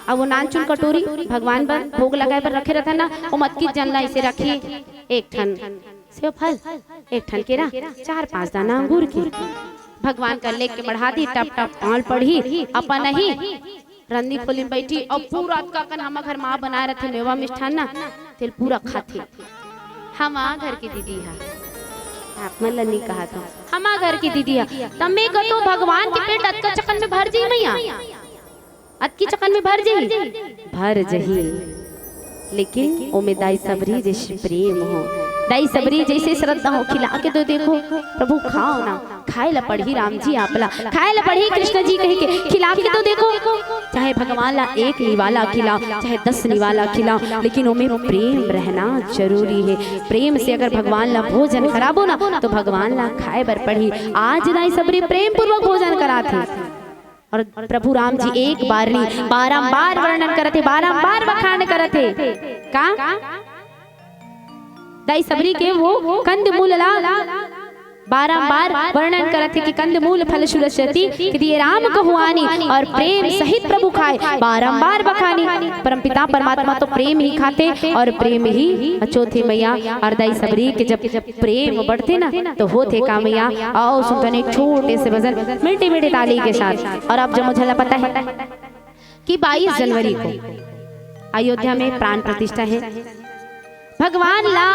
अब वो नानचुन कटोरी भगवान बर भोग लगाए बर रखे रथे ना, ओमा अतकी जन ला इसे रखी, एक ठन सेव फल, एक ठन केरा, चार पांच दाना अंगूर के। भगवान कर लेके बढ़ा दी, टप टप पांव पड़ही, अपन ही रंदी खोली में बैठी, अउ पूरा अतका कन हमर घर माँ बनाए रथे मेवा मिष्ठान ना, तेल पूरा खाथे। हमर घर के दीदी हा, आप मन ला नी कहत हों, हमर घर के दीदी हा। त मैं कथों भगवान के पेट अतका चकन में भर जाही मैया, अतकी चकन में भर जाही, भर जाही, लेकिन ओमे दाई सबरी जइसे प्रेम हो, दाई सबरी जइसे श्रद्धा हो, खिला के तो देखो, प्रभु खाओ ना, खाए ला पड़ही राम जी आप ला, खाए ला पड़ही कृष्ण जी कहि के, खिला के तो देखो, चाहे भगवान ला एक निवाला खिलाओ, चाहे दस निवाला खिलाओ, लेकिन ओमे प्रेम रहना जरूरी हे। प्रेम से अगर भगवान ला भोजन कराबो ना, तो भगवान ला खाए बर पड़ही। आज दाई सबरी प्रेम पूर्वक भोजन कराथे। अउ प्रभु राम जी एक बार नी, बारंबार वर्णन करत हे, बारंबार बखान करत हे। का? दाई सबरी के वो कंद मूल ला बारंबार वर्णन करत हे कि कंद मूल फल सुरसति, कि दिए राम कहु आनी, अउ प्रेम सहित प्रभु खाए, बारंबार बखानी। परमपिता परमात्मा तो प्रेम ही खाथे अउ प्रेम ही अचोथे मैया। अउ दाई सबरी के जब प्रेम बढ़थे ना, तो होथे का मैया? आओ सुनथन एक छोटे से भजन, मीठी मीठी ताली के साथ। अउ आप जम्मो झन ला पता हे कि बाईस जनवरी को अयोध्या में प्राण प्रतिष्ठा हे। भगवान ला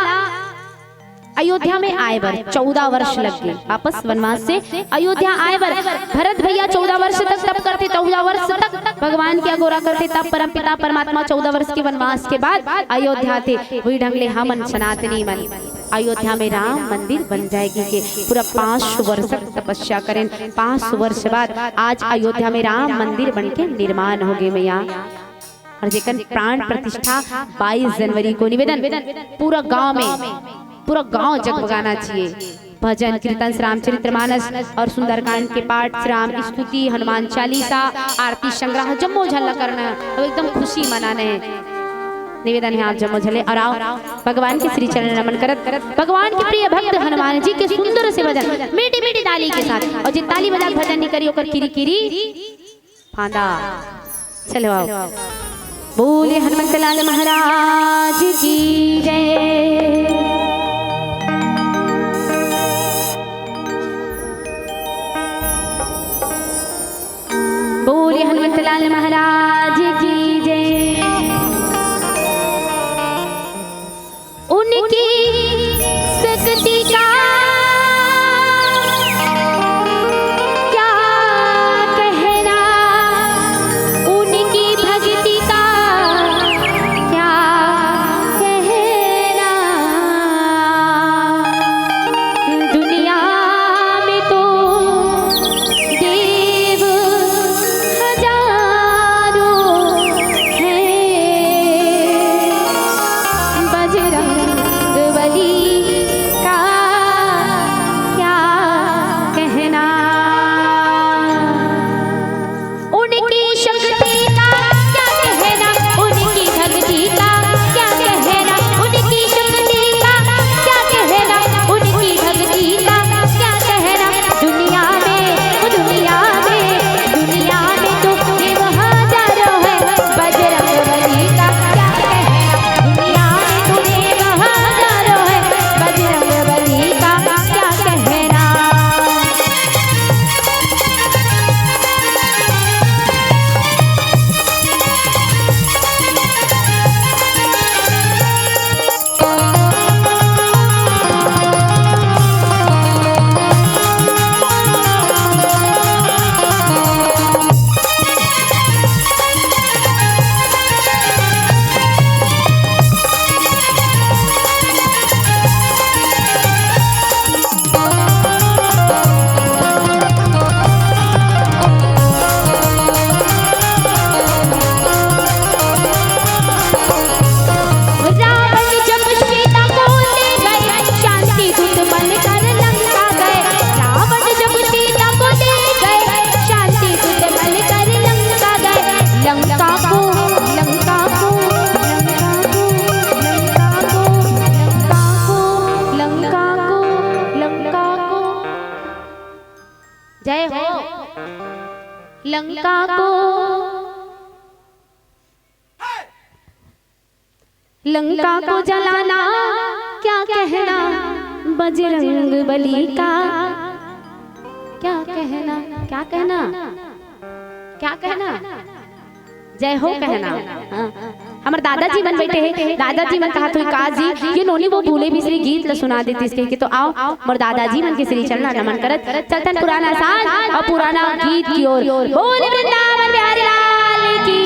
अयोध्या में आए बर चौदह वर्ष लग गे। वापस वनवास से अयोध्या आए बर भरत भैया चौदह वर्ष तक तप करथे, चौदह वर्ष तक भगवान के अगोरा करथे। तब परमपिता परमात्मा चौदह वर्ष के वनवास के बाद अयोध्या आथे। वही ढंग ले हमन सनातनी मन अयोध्या में राम मंदिर बन जाए कहिके पूरा पाँच सौ वर्ष तक तपस्या करेन। पाँच सौ वर्ष बाद आज अयोध्या में राम मंदिर बन के निर्माण हो गे मैया। अउ जेकर प्राण प्रतिष्ठा बाईस जनवरी को, निवेदन पूरा गांव में, पूरा गांव जगमगाना चाहिए। भजन कीर्तन, श्री रामचरित मानस अउ सुंदरकांड के पाठ, श्री राम स्तुति, हनुमान चालीसा, आरती संग्रह, जम्मो झन ला करना हे अउ एकदम खुशी मनाना हे। निवेदन हे आप जम्मो झन ले अउ आओ भगवान के श्री चरण नमन करत, भगवान के प्रिय भक्त हनुमान जी के सुंदर से भजन मीठी मीठी ताली के साथ। अउ जे ताली बजा के भजन नी करी ओकर किरी किरी फांदा। चलो आओ। बोले हनुमंत लाल महाराज की जय। बोले हनुमंत लाल महाराज की जय। उनकी शक्ति का क्या कहना, जय हो। लंका को, लंका को जलाना क्या कहना बजरंग बली का, क्या कहना, क्या कहना, क्या कहना, जय हो कहना। हाँ। हमर दादाजी मन बैठे हे, दादाजी मन कहत होही का जी, ये नोनी वो भूले बिसरे गीत ल सुना देतिस कहिके। तो आओ, मोर दादाजी मन के श्री चरण नमन करत चलथन पुराना साज अउ पुराना गीत की ओर। बोल वृंदावन बिहारी लाल की।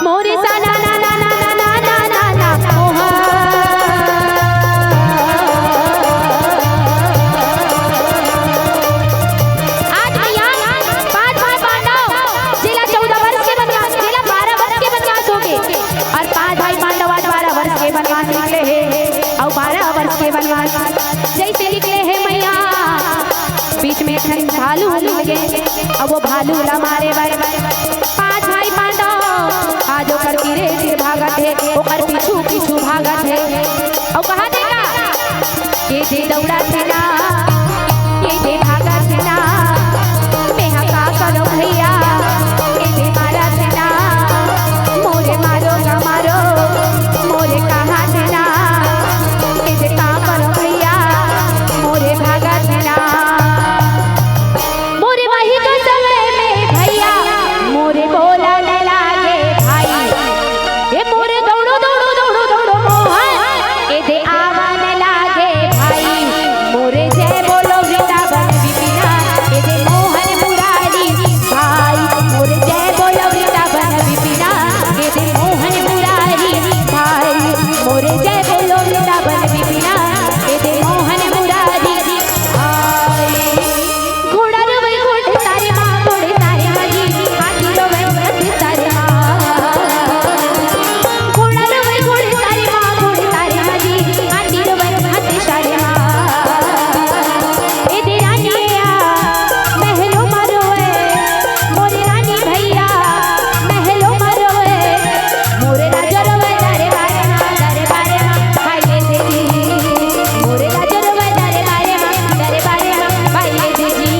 मोरे सा ना ना ना ना ना ना ना ना ना मोहा। आज भैया, पांच भाई पांडव, जेला चौदह वर्ष के वनवास, जेला बारह वर्ष के वनवास हो गे, अउ पांच भाई पांडव आज बारह वर्ष के वनवास निकले हे, अउ बारह वर्ष के वनवास जैसे निकले हे मैया, बीच में एक ठन भालू मिल गे, अब वो भालू ला मारे बर पांच भाई पांडव आज ओकर तीरे तीर भागत हे, ओकर पीछू पीछू भागत हे। अउ कहा देगा, ये दे दौड़ा थे ना, ये दे भागा थे ना, मैं हा का करो भैया, ये दे मारा थे ना, मोरे मारो ना मारो, मोरे कहा थे ना, ये दे का करो भैया, मोरे भागा थे ना। मोरे वही तो समय में भैया, मोरे बोला न लागे भाई। ए मोरे दौड़ो, दौड़ो, दौड़ो, दौड़ो मोहन, ए दे आवा न लागे भाई। मोरे जय बोलो वृंदावन विपिना, ए दे मोहन मुरारी भाई। मोरे जय बोलो वृंदावन विपिना, ए दे मोहन मुरारी भाई। मोरे जय बोलो वृंदावन विपिना, ए दे मोहन मुरारी भाई। घोड़ा रोवे घोड़े सारे माँ, घोड़े सारे माँ जी, हाथी रोवे हाथी सारे माँ। घोड़ा रोवे घोड़े सारे माँ, घोड़े सारे माँ जी, हाथी रोवे हाथी सारे माँ। ए दे रानी आ, महलो मा रोवे, मोरे रानी भैया, महलो मा रोवे। मोरे राजा रोवे दरबारे मा, दरबारे मा, भाई ये दे जी। मोरे राजा रोवे दरबारे मा, दरबारे मा, भाई ये दे जी।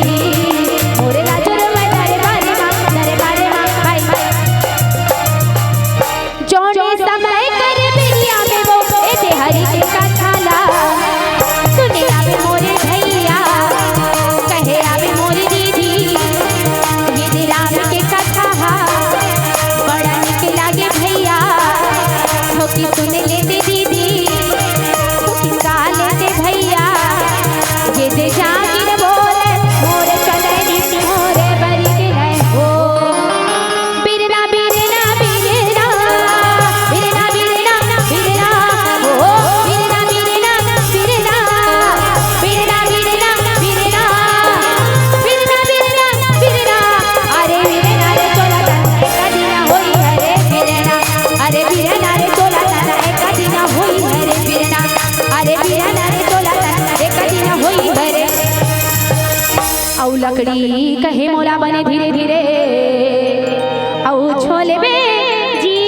मोरे राजा रोवे दरबारे मा, दरबारे मा, भाई, भाई। जोने समय कर बिरिया में वो, ए दे हरि के कथा ला। सुने आवे मोरे भैया, कहे आवे मोरे दीदी, ये दे राम के कथा हा, बड़ा निक लागे भैया, थोकी सुन लेते दीदी, थोकी गा लेते भैया, ये दे जागिर बोले, मोरे चलनी मोरे बरी के नहीं हो। बिरना, बिरना, बिरना, बिरना, बिरना, बिरना, ओ, बिरना, बिरना, बिरना, बिरना, बिरना, बिरना, बिरना, बिरना, बिरना। अरे बिरना रे चोला तन एक दिन होई हरे बिरना। अरे बिरना रे चोला तन एक दिन होई हरे बिरना। अरे बिरना रे चोला तन एक दिन होई हरे। अउ लकड़ी कहे मोला बने धीरे धीरे, अउ छोलबे जी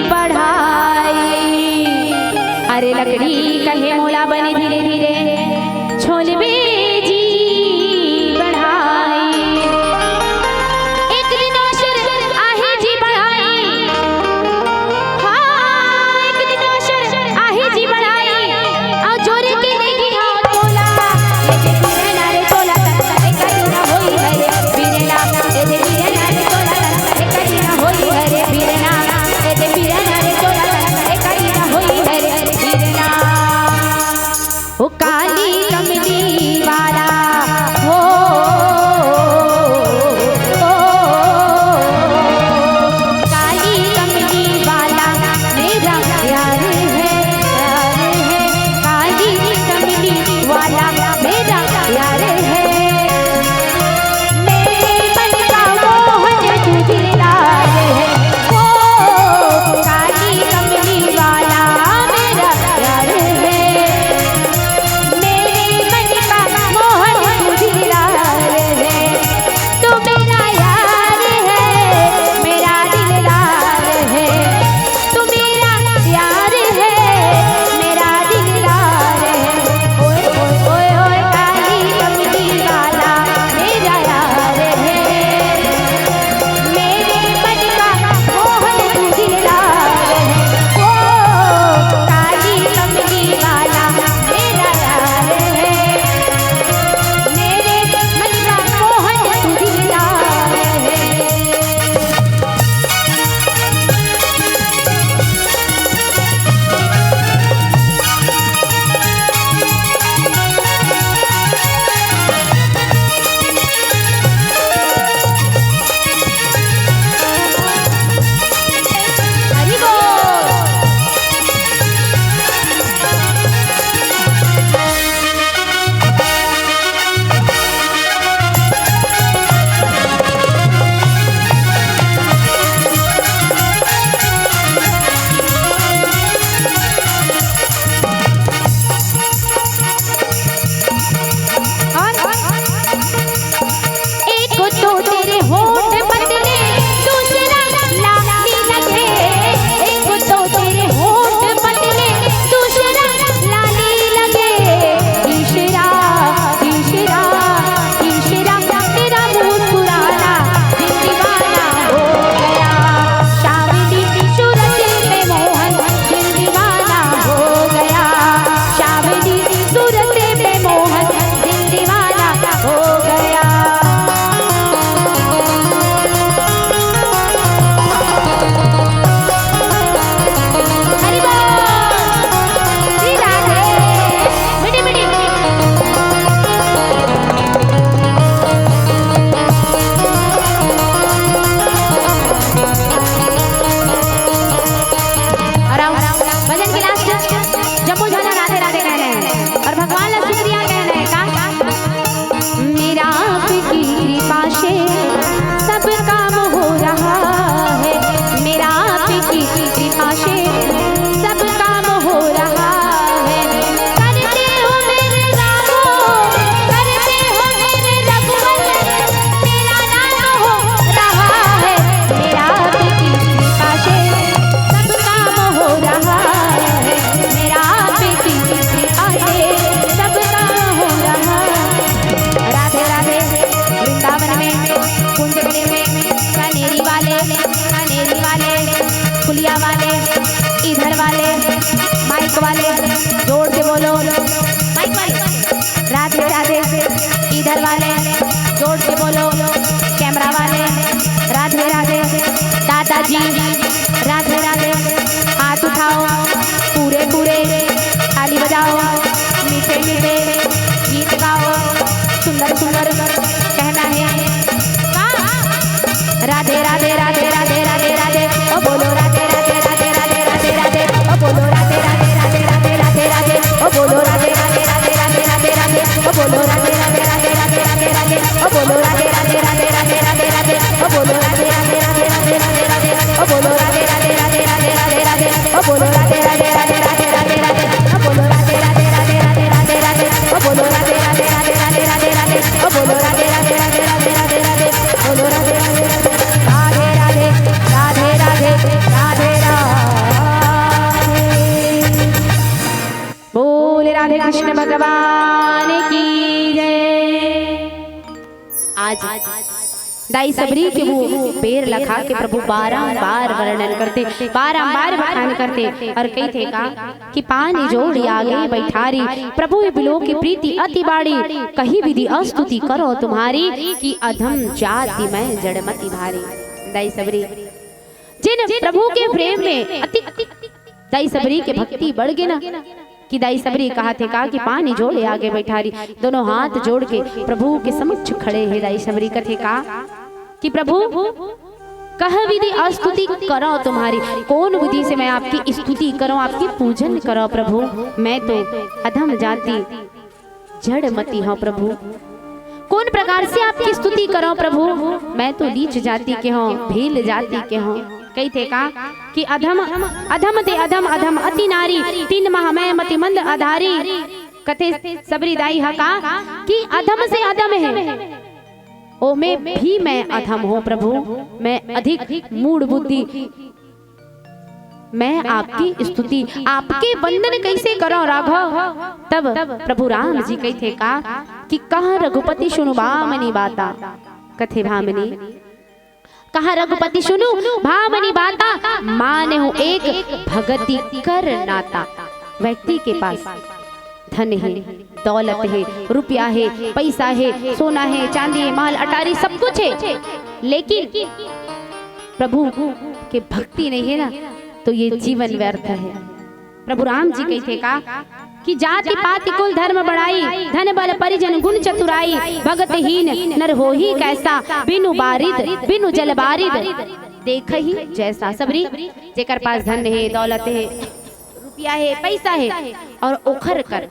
बढ़ाई। अरे लकड़ी कहे मोला बने धीरे धीरे, छोलबे जी बढ़ाई। एक दिन अवसर आहे जी बढ़ाई, हाँ, एक दिन अवसर आहे जी बढ़ाई। अउ जोरे के लेगी हाथ बोला, ये दे बिरना रे चोला तन एक दिन होई हरे बिरना, ये दे बिरना रे चोला तन एक दिन होई हरे बिरना, ये दे बिरना रे चोला तन एक दिन होई हरे बिरना। ओ काली कमली वाला, हो, ओ, काली कमली वाला मेरा यार है, यार है। काली कमली वाला मेरा यार है। मेरे मन का मोहन तू दिलदार है। ओ काली कमली वाला मेरा यार है। मेरे भगवान ला शुक्रिया कहना है का? मेरा आपकी कृपा से सब काम हो रहा है, मेरा आपकी कृपा से सब काम हो रहा है। करते हो मेरे राघो, करते हो मेरे रघुवर, मेरा नाम हो रहा है, मेरा आपकी कृपा से सब काम हो रहा है, मेरा आपकी कृपा से सब काम हो रहा है। राधे राधे। वृंदावन में, कुंज में, कनेरी वाले, कनेरी वाले, फुलिया वाले, इधर वाले, माइक वाले, जोर से बोलो, माइक वाले। राधे राधे। इधर वाले जोर से बोलो, कैमरा वाले राधे राधे। दादाजी राधे राधे। हाथ उठाओ, पूरे पूरे ताली बजाओ, मीठे मीठे गीत गाओ, सुंदर सुंदर कहना है। राधे राधे राधे राधे राधे राधे। ओ बोलो राधे राधे राधे राधे राधे राधे। ओ बोलो राधे राधे राधे राधे राधे राधे। ओ बोलो राधे राधे राधे राधे राधे राधे। ओ बोलो राधे राधे राधे राधे राधे राधे। ओ बोलो राधे राधे राधे राधे राधे राधे। ओ बोलो राधे राधे राधे राधे राधे राधे। ओ बोलो राधे राधे राधे राधे राधे राधे। ओ बोलो राधे राधे राधे राधे राधे राधे। ओ बोलो राधे राधे राधे राधे राधे राधे। ओ बोलो राधे राधे राधे राधे राधे राधे। ओ बोलो राधे राधे राधे राधे राधे राधे। बोलो राधे राधे राधे राधे। राधे राधे राधे राधे। बोले राधे कृष्ण भगवान की जय। आज दाई सबरी के वो बेर लखा के प्रभु बारंबार वर्णन करते, बारंबार बखान करते और कही थे का कि पानी जोड़ी आगे बैठारी। प्रभु बिलो की प्रीति अति बाड़ी, कही विधि अस्तुति करो तुम्हारी, कि अधम जाति मैं जड़मति भारी। दाई सबरी जिन प्रभु के प्रेम में अति, दाई सबरी के भक्ति बढ़ गे ना, कि दाई सबरी कहा थे का कि पानी जोड़े आगे बैठारी, दोनों हाथ जोड़ के प्रभु के समक्ष खड़े हे। दाई सबरी कथे का कि प्रभु कह विधि अस्तुति करो तुम्हारी, कौन विधि से मैं आपकी स्तुति करूं, आपकी पूजन करो प्रभु, मैं तो अधम जाति जड़ मति हव प्रभु, कौन प्रकार से आपकी स्तुति करो प्रभु, मैं तो नीच जाति के हव, भील जाति के हव। कही थे का कि अधम, अधम ते अधम, अधम अति नारी, तीन महा मैं मति मंद अधारी। कथे सबरी दाई हा का कि अधम से अधम हे, ओमे भी मैं अधम हूँ प्रभु, मैं अधिक मूढ़ बुद्धि। मैं आपकी स्तुति, आपके वंदन कैसे करो राघव? तब प्रभु राम जी कही थे का कि कह रघुपति सुनु भामनी बाता। कथे भामनी, कह रघुपति सुनु भामनी बाता, मानहु एक भगति कर नाता। व्यक्ति के पास धन हे, दौलत हे, रुपया हे, पैसा हे, सोना हे, चांदी हे, महल अटारी, सब कुछ हे, लेकिन प्रभु के भक्ति नहीं हे ना, तो ये जीवन व्यर्थ हे। प्रभु राम जी कही थे का कि जाति पाति कुल धर्म बड़ाई, धन बल परिजन गुण चतुराई, भगत हीन नर होही कैसा, बिनु बारिद बिनु जल बारिद देखही जैसा। सबरी जेकर पास धन हे, दौलत हे, रुपया हे, पैसा हे और ओखर कर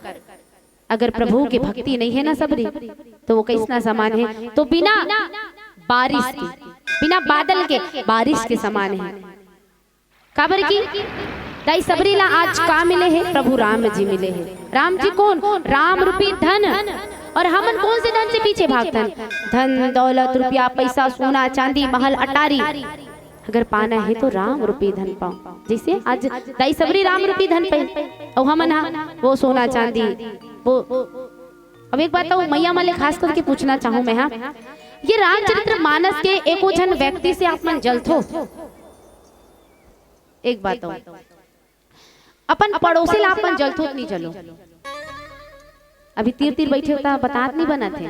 अगर प्रभु के भक्ति नहीं हे ना सबरी, तो वो कैसना समान हे? तो बिना बारिश के, बिना बादल के बारिश के समान हे। काबर की दाई सबरी ला आज का मिले हे? प्रभु राम जी मिले हे। राम जी कौन? राम रूपी धन। और हमन कौन से धन से पीछे भागथन? धन दौलत, रुपया पैसा, सोना चांदी, महल अटारी, अगर पाना हे तो राम रूपी धन पाओ। जैसे आज दाई सबरी राम रूपी धन पाई, अउ हमन हा वो सोना चांदी, वो। अब एक बात तो मैया मन ले खास करके पूछना चाहूँ मैं, हाँ, ये रामचरित्र मानस के एको झन व्यक्ति से आप मन जलथो? एक बात तो अपन पड़ोसी ला अपन जलथो त नहीं जलो। अभी तीर तीर बैठे होता, बतात नहीं बनत हे,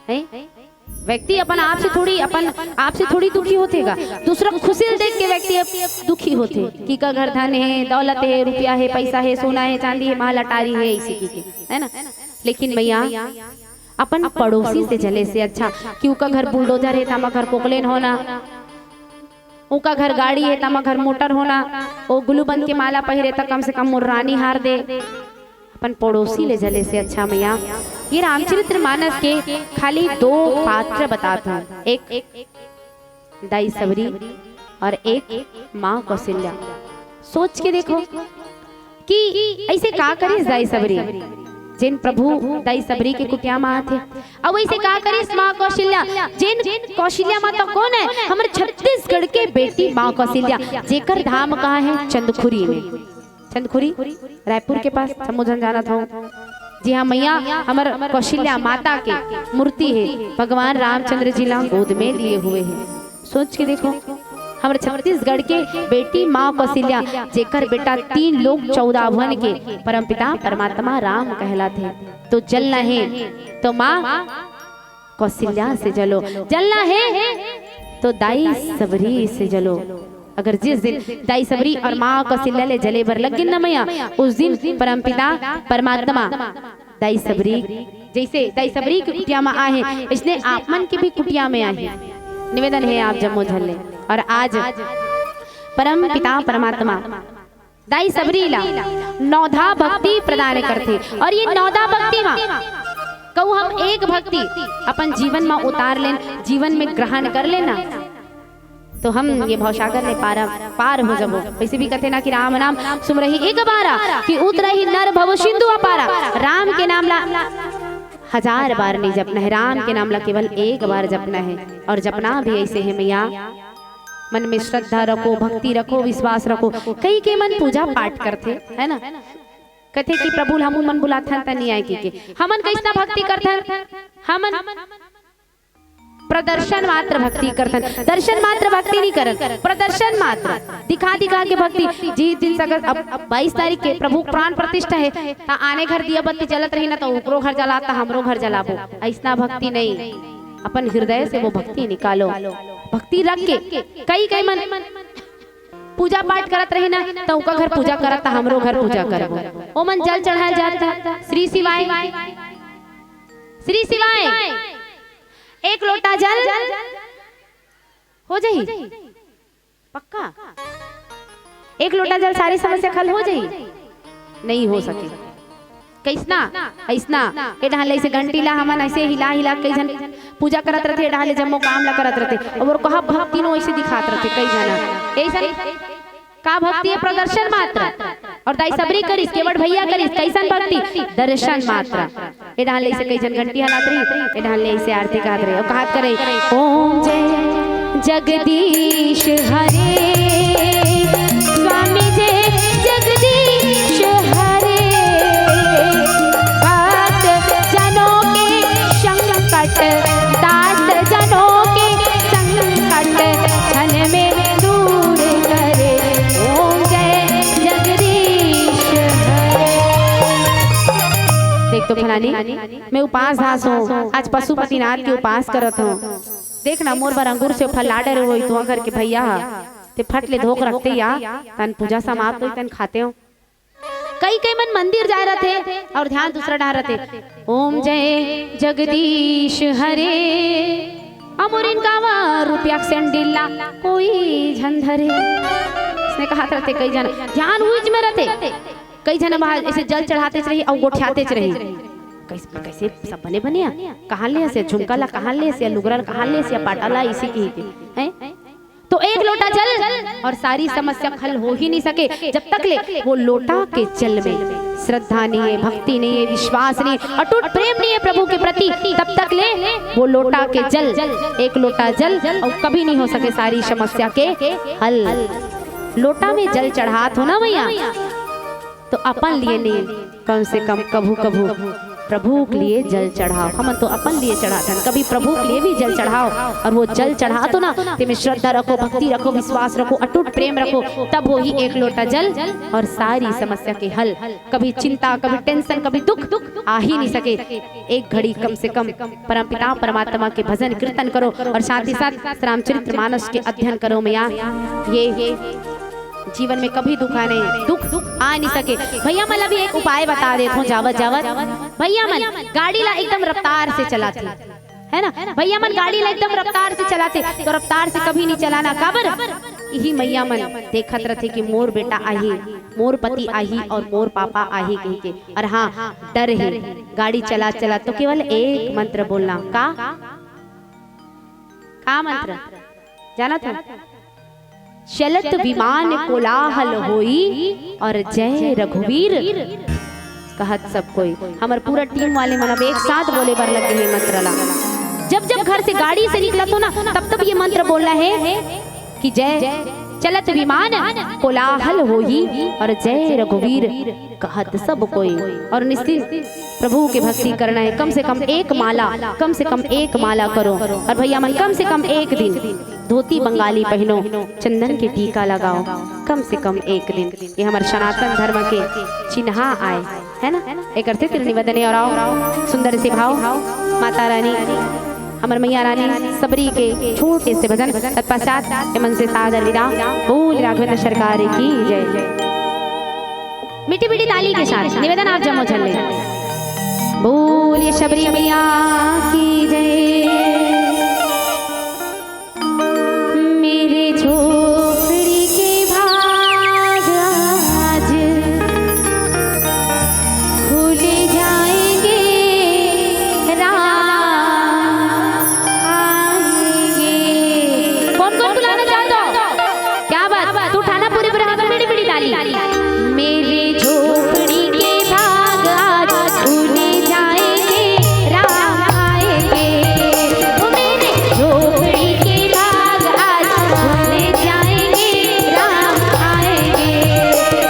हैं? व्यक्ति अपन आप से थोड़ी, अपन आप से थोड़ी दुखी होथे गा, दूसरा खुशी ल देख के व्यक्ति अब दुखी होथे कि का घर धन हे, दौलत हे, रुपया हे, पैसा हे, सोना हे, चांदी हे, महल अटारी हे, इसी की के, है ना? लेकिन मैया अपन पड़ोसी से जले से अच्छा कि उका घर बुलडोजर हे, तामा घर पोकलेन होना, उका घर गाड़ी हे, तामा घर मोटर होना, ओ गुलूबंद के माला पहिरे त कम से कम मोर रानी हार दे। अपन पड़ोसी ले जले से अच्छा मैया। ये रामचरित्र मानस के खाली दो पात्र बतात हंव, एक दाई सबरी और एक माँ कौशल्या। सोच के देखो कि ऐसे का करिस दाई सबरी, जेन प्रभु दाई सबरी के कुटिया म आथे, अउ ऐसे का करिस माँ कौशल्या, जेन कौशल्या माँ तो कोन है, हमर छत्तीसगढ़ के बेटी माँ कौशल्या, जेकर धाम कहाँ है? चंदखुरी में। चंदखुरी, रायपुर के पास, समूह झन जानत हो। जी हाँ मैया, हमर कौशल्या माता के मूर्ति है, भगवान रामचंद्र जी ला गोद में लिए हुए है। सोच के देखो, हमर छत्तीसगढ़ के बेटी माँ कौशल्या, जेकर बेटा तीन लोक चौदह भुवन के परमपिता परमात्मा राम कहलाथे, तो जलना है तो माँ कौशल्या से जलो, जलना है तो दाई सबरी से जलो। अगर जिस दिन दाई सबरी और माँ कौशल्या ले जले बर लग गिन न मैया, उस दिन परमपिता परमात्मा दाई सबरी, जैसे दाई सबरी के कुटिया में आहे, इसने आप मन के भी कुटिया में आहे। निवेदन है आप जम्मो झन ले। और आज परमपिता परमात्मा दाई सबरी ला नौधा भक्ति प्रदान करथे। और ये नौधा भक्ति मा कहूँ हम एक भक्ति अपन जीवन मा उतार लेन, जीवन में ग्रहण कर लेना, तो हम ये भवसागर ले पार, पार हो जाबो। वैसे भी कथे ना कि राम नाम सुमरही एक बारा, कि उतरही नर भव सिंधु अपारा। राम के नाम ला हजार बार नहीं जपना है, राम के नाम ला केवल एक बार जपना है। और जपना भी ऐसे है मैया, मन में श्रद्धा रखो, भक्ति रखो, विश्वास रखो। कई के मन पूजा पाठ करथे, है ना, कथे कि प्रभु ल हमू मन बुलाथन त नहीं आए के, के। हमन कैसना भक्ति करथन? हमन प्रदर्शन मात्र भक्ति करथन, दर्शन मात्र भक्ति नहीं करन, प्रदर्शन मात्र, दिखा दिखा के भक्ति। जी दिन सगर अब, अब बाईस तारीख के प्रभु प्राण प्रतिष्ठा है, त आने घर दिया बत्ती जलत रही ना, तो ओकरो घर जला, त हमरो घर जलाबो, ऐसना भक्ति नहीं। अपन हृदय से वो भक्ति निकालो, भक्ति रख के। कई कई मन पूजा पाठ करत रही ना, त ओकर घर पूजा करत, त हमरो घर पूजा करबो। ओमन जल चढ़ाए जात, श्री शिवाय, श्री शिवाय। एक लोटा जल हो जाही, पक्का? एक लोटा जल सारी समस्या हल हो जाही? नहीं हो सके। कैसना? ऐसना। ए डहान ले ऐसे घंटी ला हमन ऐसे हिला हिला, कई झन पूजा करत रथे, ए डहान ले जम्मो काम ला करत रथे। और कहा भक्ति नो ऐसे दिखात रथे कई झन। ऐसन का भक्ति है? प्रदर्शन मात्र। और दाई सबरी करिस, केवट भैया करिस, कैसन भक्ति? दर्शन मात्र। ए डहान ले ऐसे कई झन घंटी हलात रही, ए डहान ले ऐसे आरती गात रही, और कहत करे, ओम जय जगदीश हरे, स्वामी जय जगदीश हरे। भक्त जनों के संकट, दास जनों के संकट, क्षण में दूर करे। ओम जय जगदीश हरे। देख तो फलानी, मैं उपास धास हूँ, आज पशुपतिनाथ के उपास करत हूँ। देख ना, मोर बर अंगूर से फल ला डरे होई, तुआ घर के भैया हा, ते फट ले धोक रखते या, तन पूजा समाप्त होई, तन खाते हो। कई कई मन मंदिर जाए रथे और ध्यान दूसरा डहार रथे। ओम जय जगदीश हरे। अमोरिन कावा रुपया के सैंडिल ला कोई झन धरे। इसने कहा रथे कई झन, ध्यान उइच में रथे। कई झन अब ऐसे जल चढ़ाते रही और गोठियाते रही। कैसे, कैसे सब बने बने आ? कहाँ ले से झुमका ला, कहाँ ले से लुगरा ला, कहाँ ले से पाटा ला, इसी की ही हैं? तो एक लोटा जल और सारी समस्या हल हो ही नहीं सके जब तक ले वो लोटा के जल में श्रद्धा नहीं है, भक्ति नहीं है, विश्वास नहीं है, अटूट प्रेम नहीं है प्रभु के प्रति, तब तक ले वो लोटा के जल, एक लोटा जल और कभी नहीं हो सके सारी समस्या के हल। लोटा में जल चढ़ात हो ना मैया, तो अपन लिए नहीं, कम से कम कभू कभू प्रभु के लिए जल चढ़ाओ। हमन तो अपन लिए चढ़ाथन, कभी प्रभु के लिए भी जल चढ़ाओ। और वो जल चढ़ा तो ना, तेमे श्रद्धा रखो, भक्ति रखो, विश्वास रखो, अटूट प्रेम रखो, तब होही एक लोटा जल और सारी समस्या के हल। कभी चिंता, कभी टेंशन, कभी दुख आ ही नहीं सके। एक घड़ी कम से कम परमपिता परमात्मा के भजन कीर्तन करो और साथ ही साथ रामचरित्र मानस के अध्ययन करो मैया। ये जीवन में कभी दुख आए नहीं, दुख आ नहीं सके। भैया मन ला भी एक उपाय बता देत हूँ, जावत जावत भैया मन गाड़ी ला एकदम रफ्तार से चलाथे, है ना? भैया मन गाड़ी ला एकदम रफ्तार से चलाथे, तो रफ्तार से कभी नहीं चलाना। काबर? यही मैया मन देखत रथे कि मोर बेटा आही, मोर पति आही और मोर पापा आही कहिके। और हाँ, डर हे, गाड़ी चला चला तो केवल एक मंत्र बोलना। का? का मंत्र? जानत हो? चलत विमान कोलाहल होई और जय रघुवीर कहत सब कोई। हमर पूरा टीम वाले मन अब एक साथ बोले बर लग गे हे मंत्र ला। जब जब घर से गाड़ी से निकलत हो ना, तब तब ये मंत्र बोलना है कि जय चलत विमान कोलाहल होही और जय रघुवीर कहत सब कोई। और निश्चित प्रभु के भक्ति करना है। कम से कम एक माला, कम से कम एक माला करो। और भैया मन, कम से कम एक दिन धोती बंगाली पहनो, चंदन के टीका लगाओ, कम से कम एक दिन। ये हमर सनातन धर्म के चिन्हा आय, है ना? एक करते तिर निवेदन हे। और आओ, सुंदर से भाव, माता रानी, हमर मैया रानी सबरी के छोटे से भजन, तत्पश्चात एमन से सादर विदा। बोल राघवेंद्र सरकार की जय। मीठी मीठी ताली के साथ निवेदन, आप जमो झल्ले। बोलिए शबरी मैया की जय। मेरे झोपड़ी के भाग आज खुल जाएंगे, राम आएंगे। कौन कौन बुलाना चाहते हो? क्या बात, तू उठाना पूरे पूरे हाथ में, बड़ी बड़ी ताली। मेरे झोपड़ी के भाग आज खुल जाएंगे, राम आएंगे। ओ मेरे झोपड़ी के भाग आज खुल जाएंगे, राम आएंगे।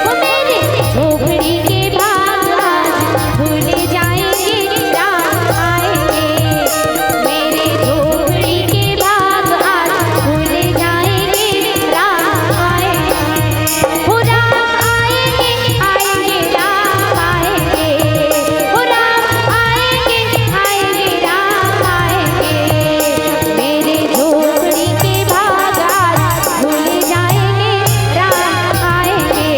ओ मेरे झोपड़ी के भाग आज खुल जाएंगे, राम आएंगे। मेरे झोपड़ी के भाग आज खुल जाएंगे, राम आएंगे। ओ राम आएंगे, आएंगे, राम आएंगे। ओ राम आएंगे, आएंगे, राम आएंगे। मेरे झोपड़ी के भाग आज खुल जाएंगे, राम आएंगे।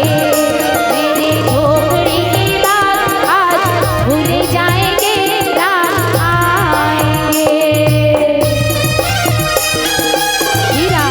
मेरे झोपड़ी के भाग आज खुल जाएंगे, राम आएंगे। हीरा।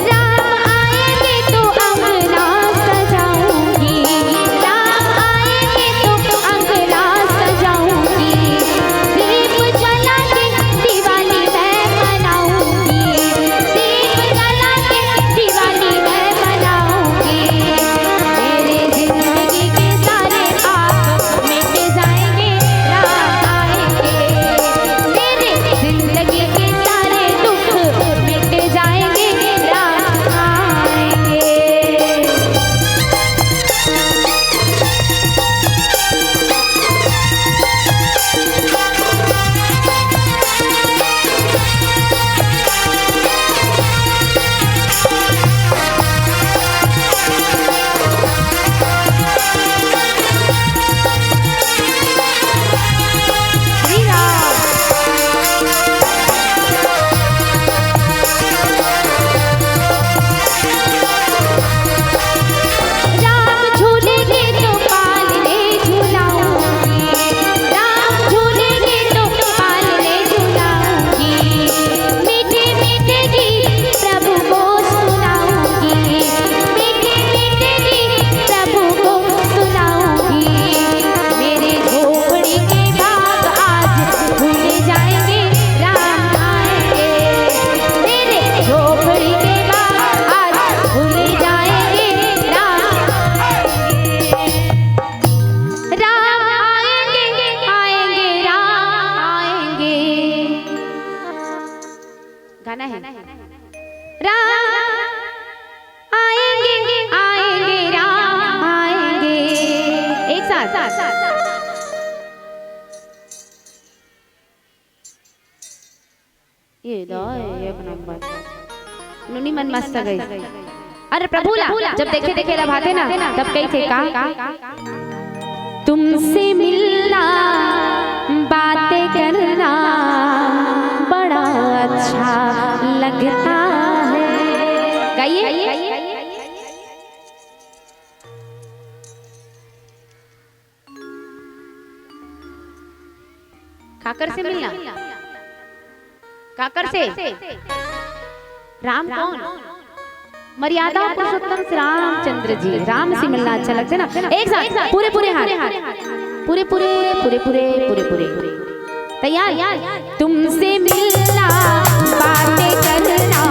राम आएंगे तो अंगना सजाऊंगी, राम आएंगे तो अंगना सजाऊंगी। दीप जला के दिवाली मैं मनाऊंगी, दीप जला के दिवाली मैं मनाऊंगी। मेरे जिंदगी के सारे पाप मिट जाएंगे, राम आएंगे। मेरे जिंदगी के सारे दुख मिट जाएंगे, राम आएंगे। राम झूलेंगे तो पालने झुलाऊंगी, राम झूलेंगे तो पालने झुलाऊंगी। मीठे मीठे गीत प्रभु को सुनाऊंगी, मीठे मीठे गीत प्रभु को सुनाऊंगी। मेरे झोपड़ी के भाग आज खुल जाएंगे, राम आएंगे। मेरे झोपड़ी के भाग आज खुल जाएंगे, राम आएंगे। राम आएंगे, आएंगे, राम आएंगे। गाना है। राम आएंगे, आएंगे, राम आएंगे। एक साथ। ये दो, एक नंबर। नूनी मन मस्त गई। अरे प्रभु ला, जब देखे देखे ला भाते ना, तब कही थे का? तुमसे मिलना, बातें करना, गाइए। काकर से मिलना? काकर से? राम कौन? मर्यादा पुरुषोत्तम श्री रामचंद्र जी। राम से मिलना अच्छा लगता है ना? एक साथ पूरे पूरे हाथ, पूरे पूरे, पूरे पूरे, पूरे पूरे। तैयार? तुमसे मिलना, बातें करना,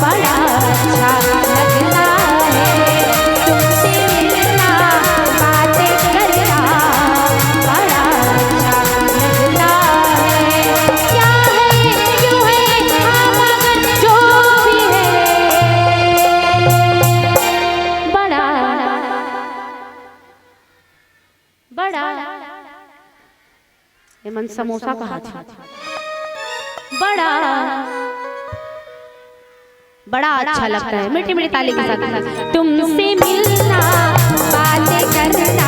बड़ा अच्छा लगता है। तुमसे मिलना, बातें करना, बड़ा अच्छा लगता है। क्या है, क्यों है, हाँ, मगर जो भी है, बड़ा, बड़ा, ये मन समोसा कहा था। बड़ा, बड़ा अच्छा लगता है। मीठी मीठी ताली के साथ। तुमसे मिलना, बातें करना,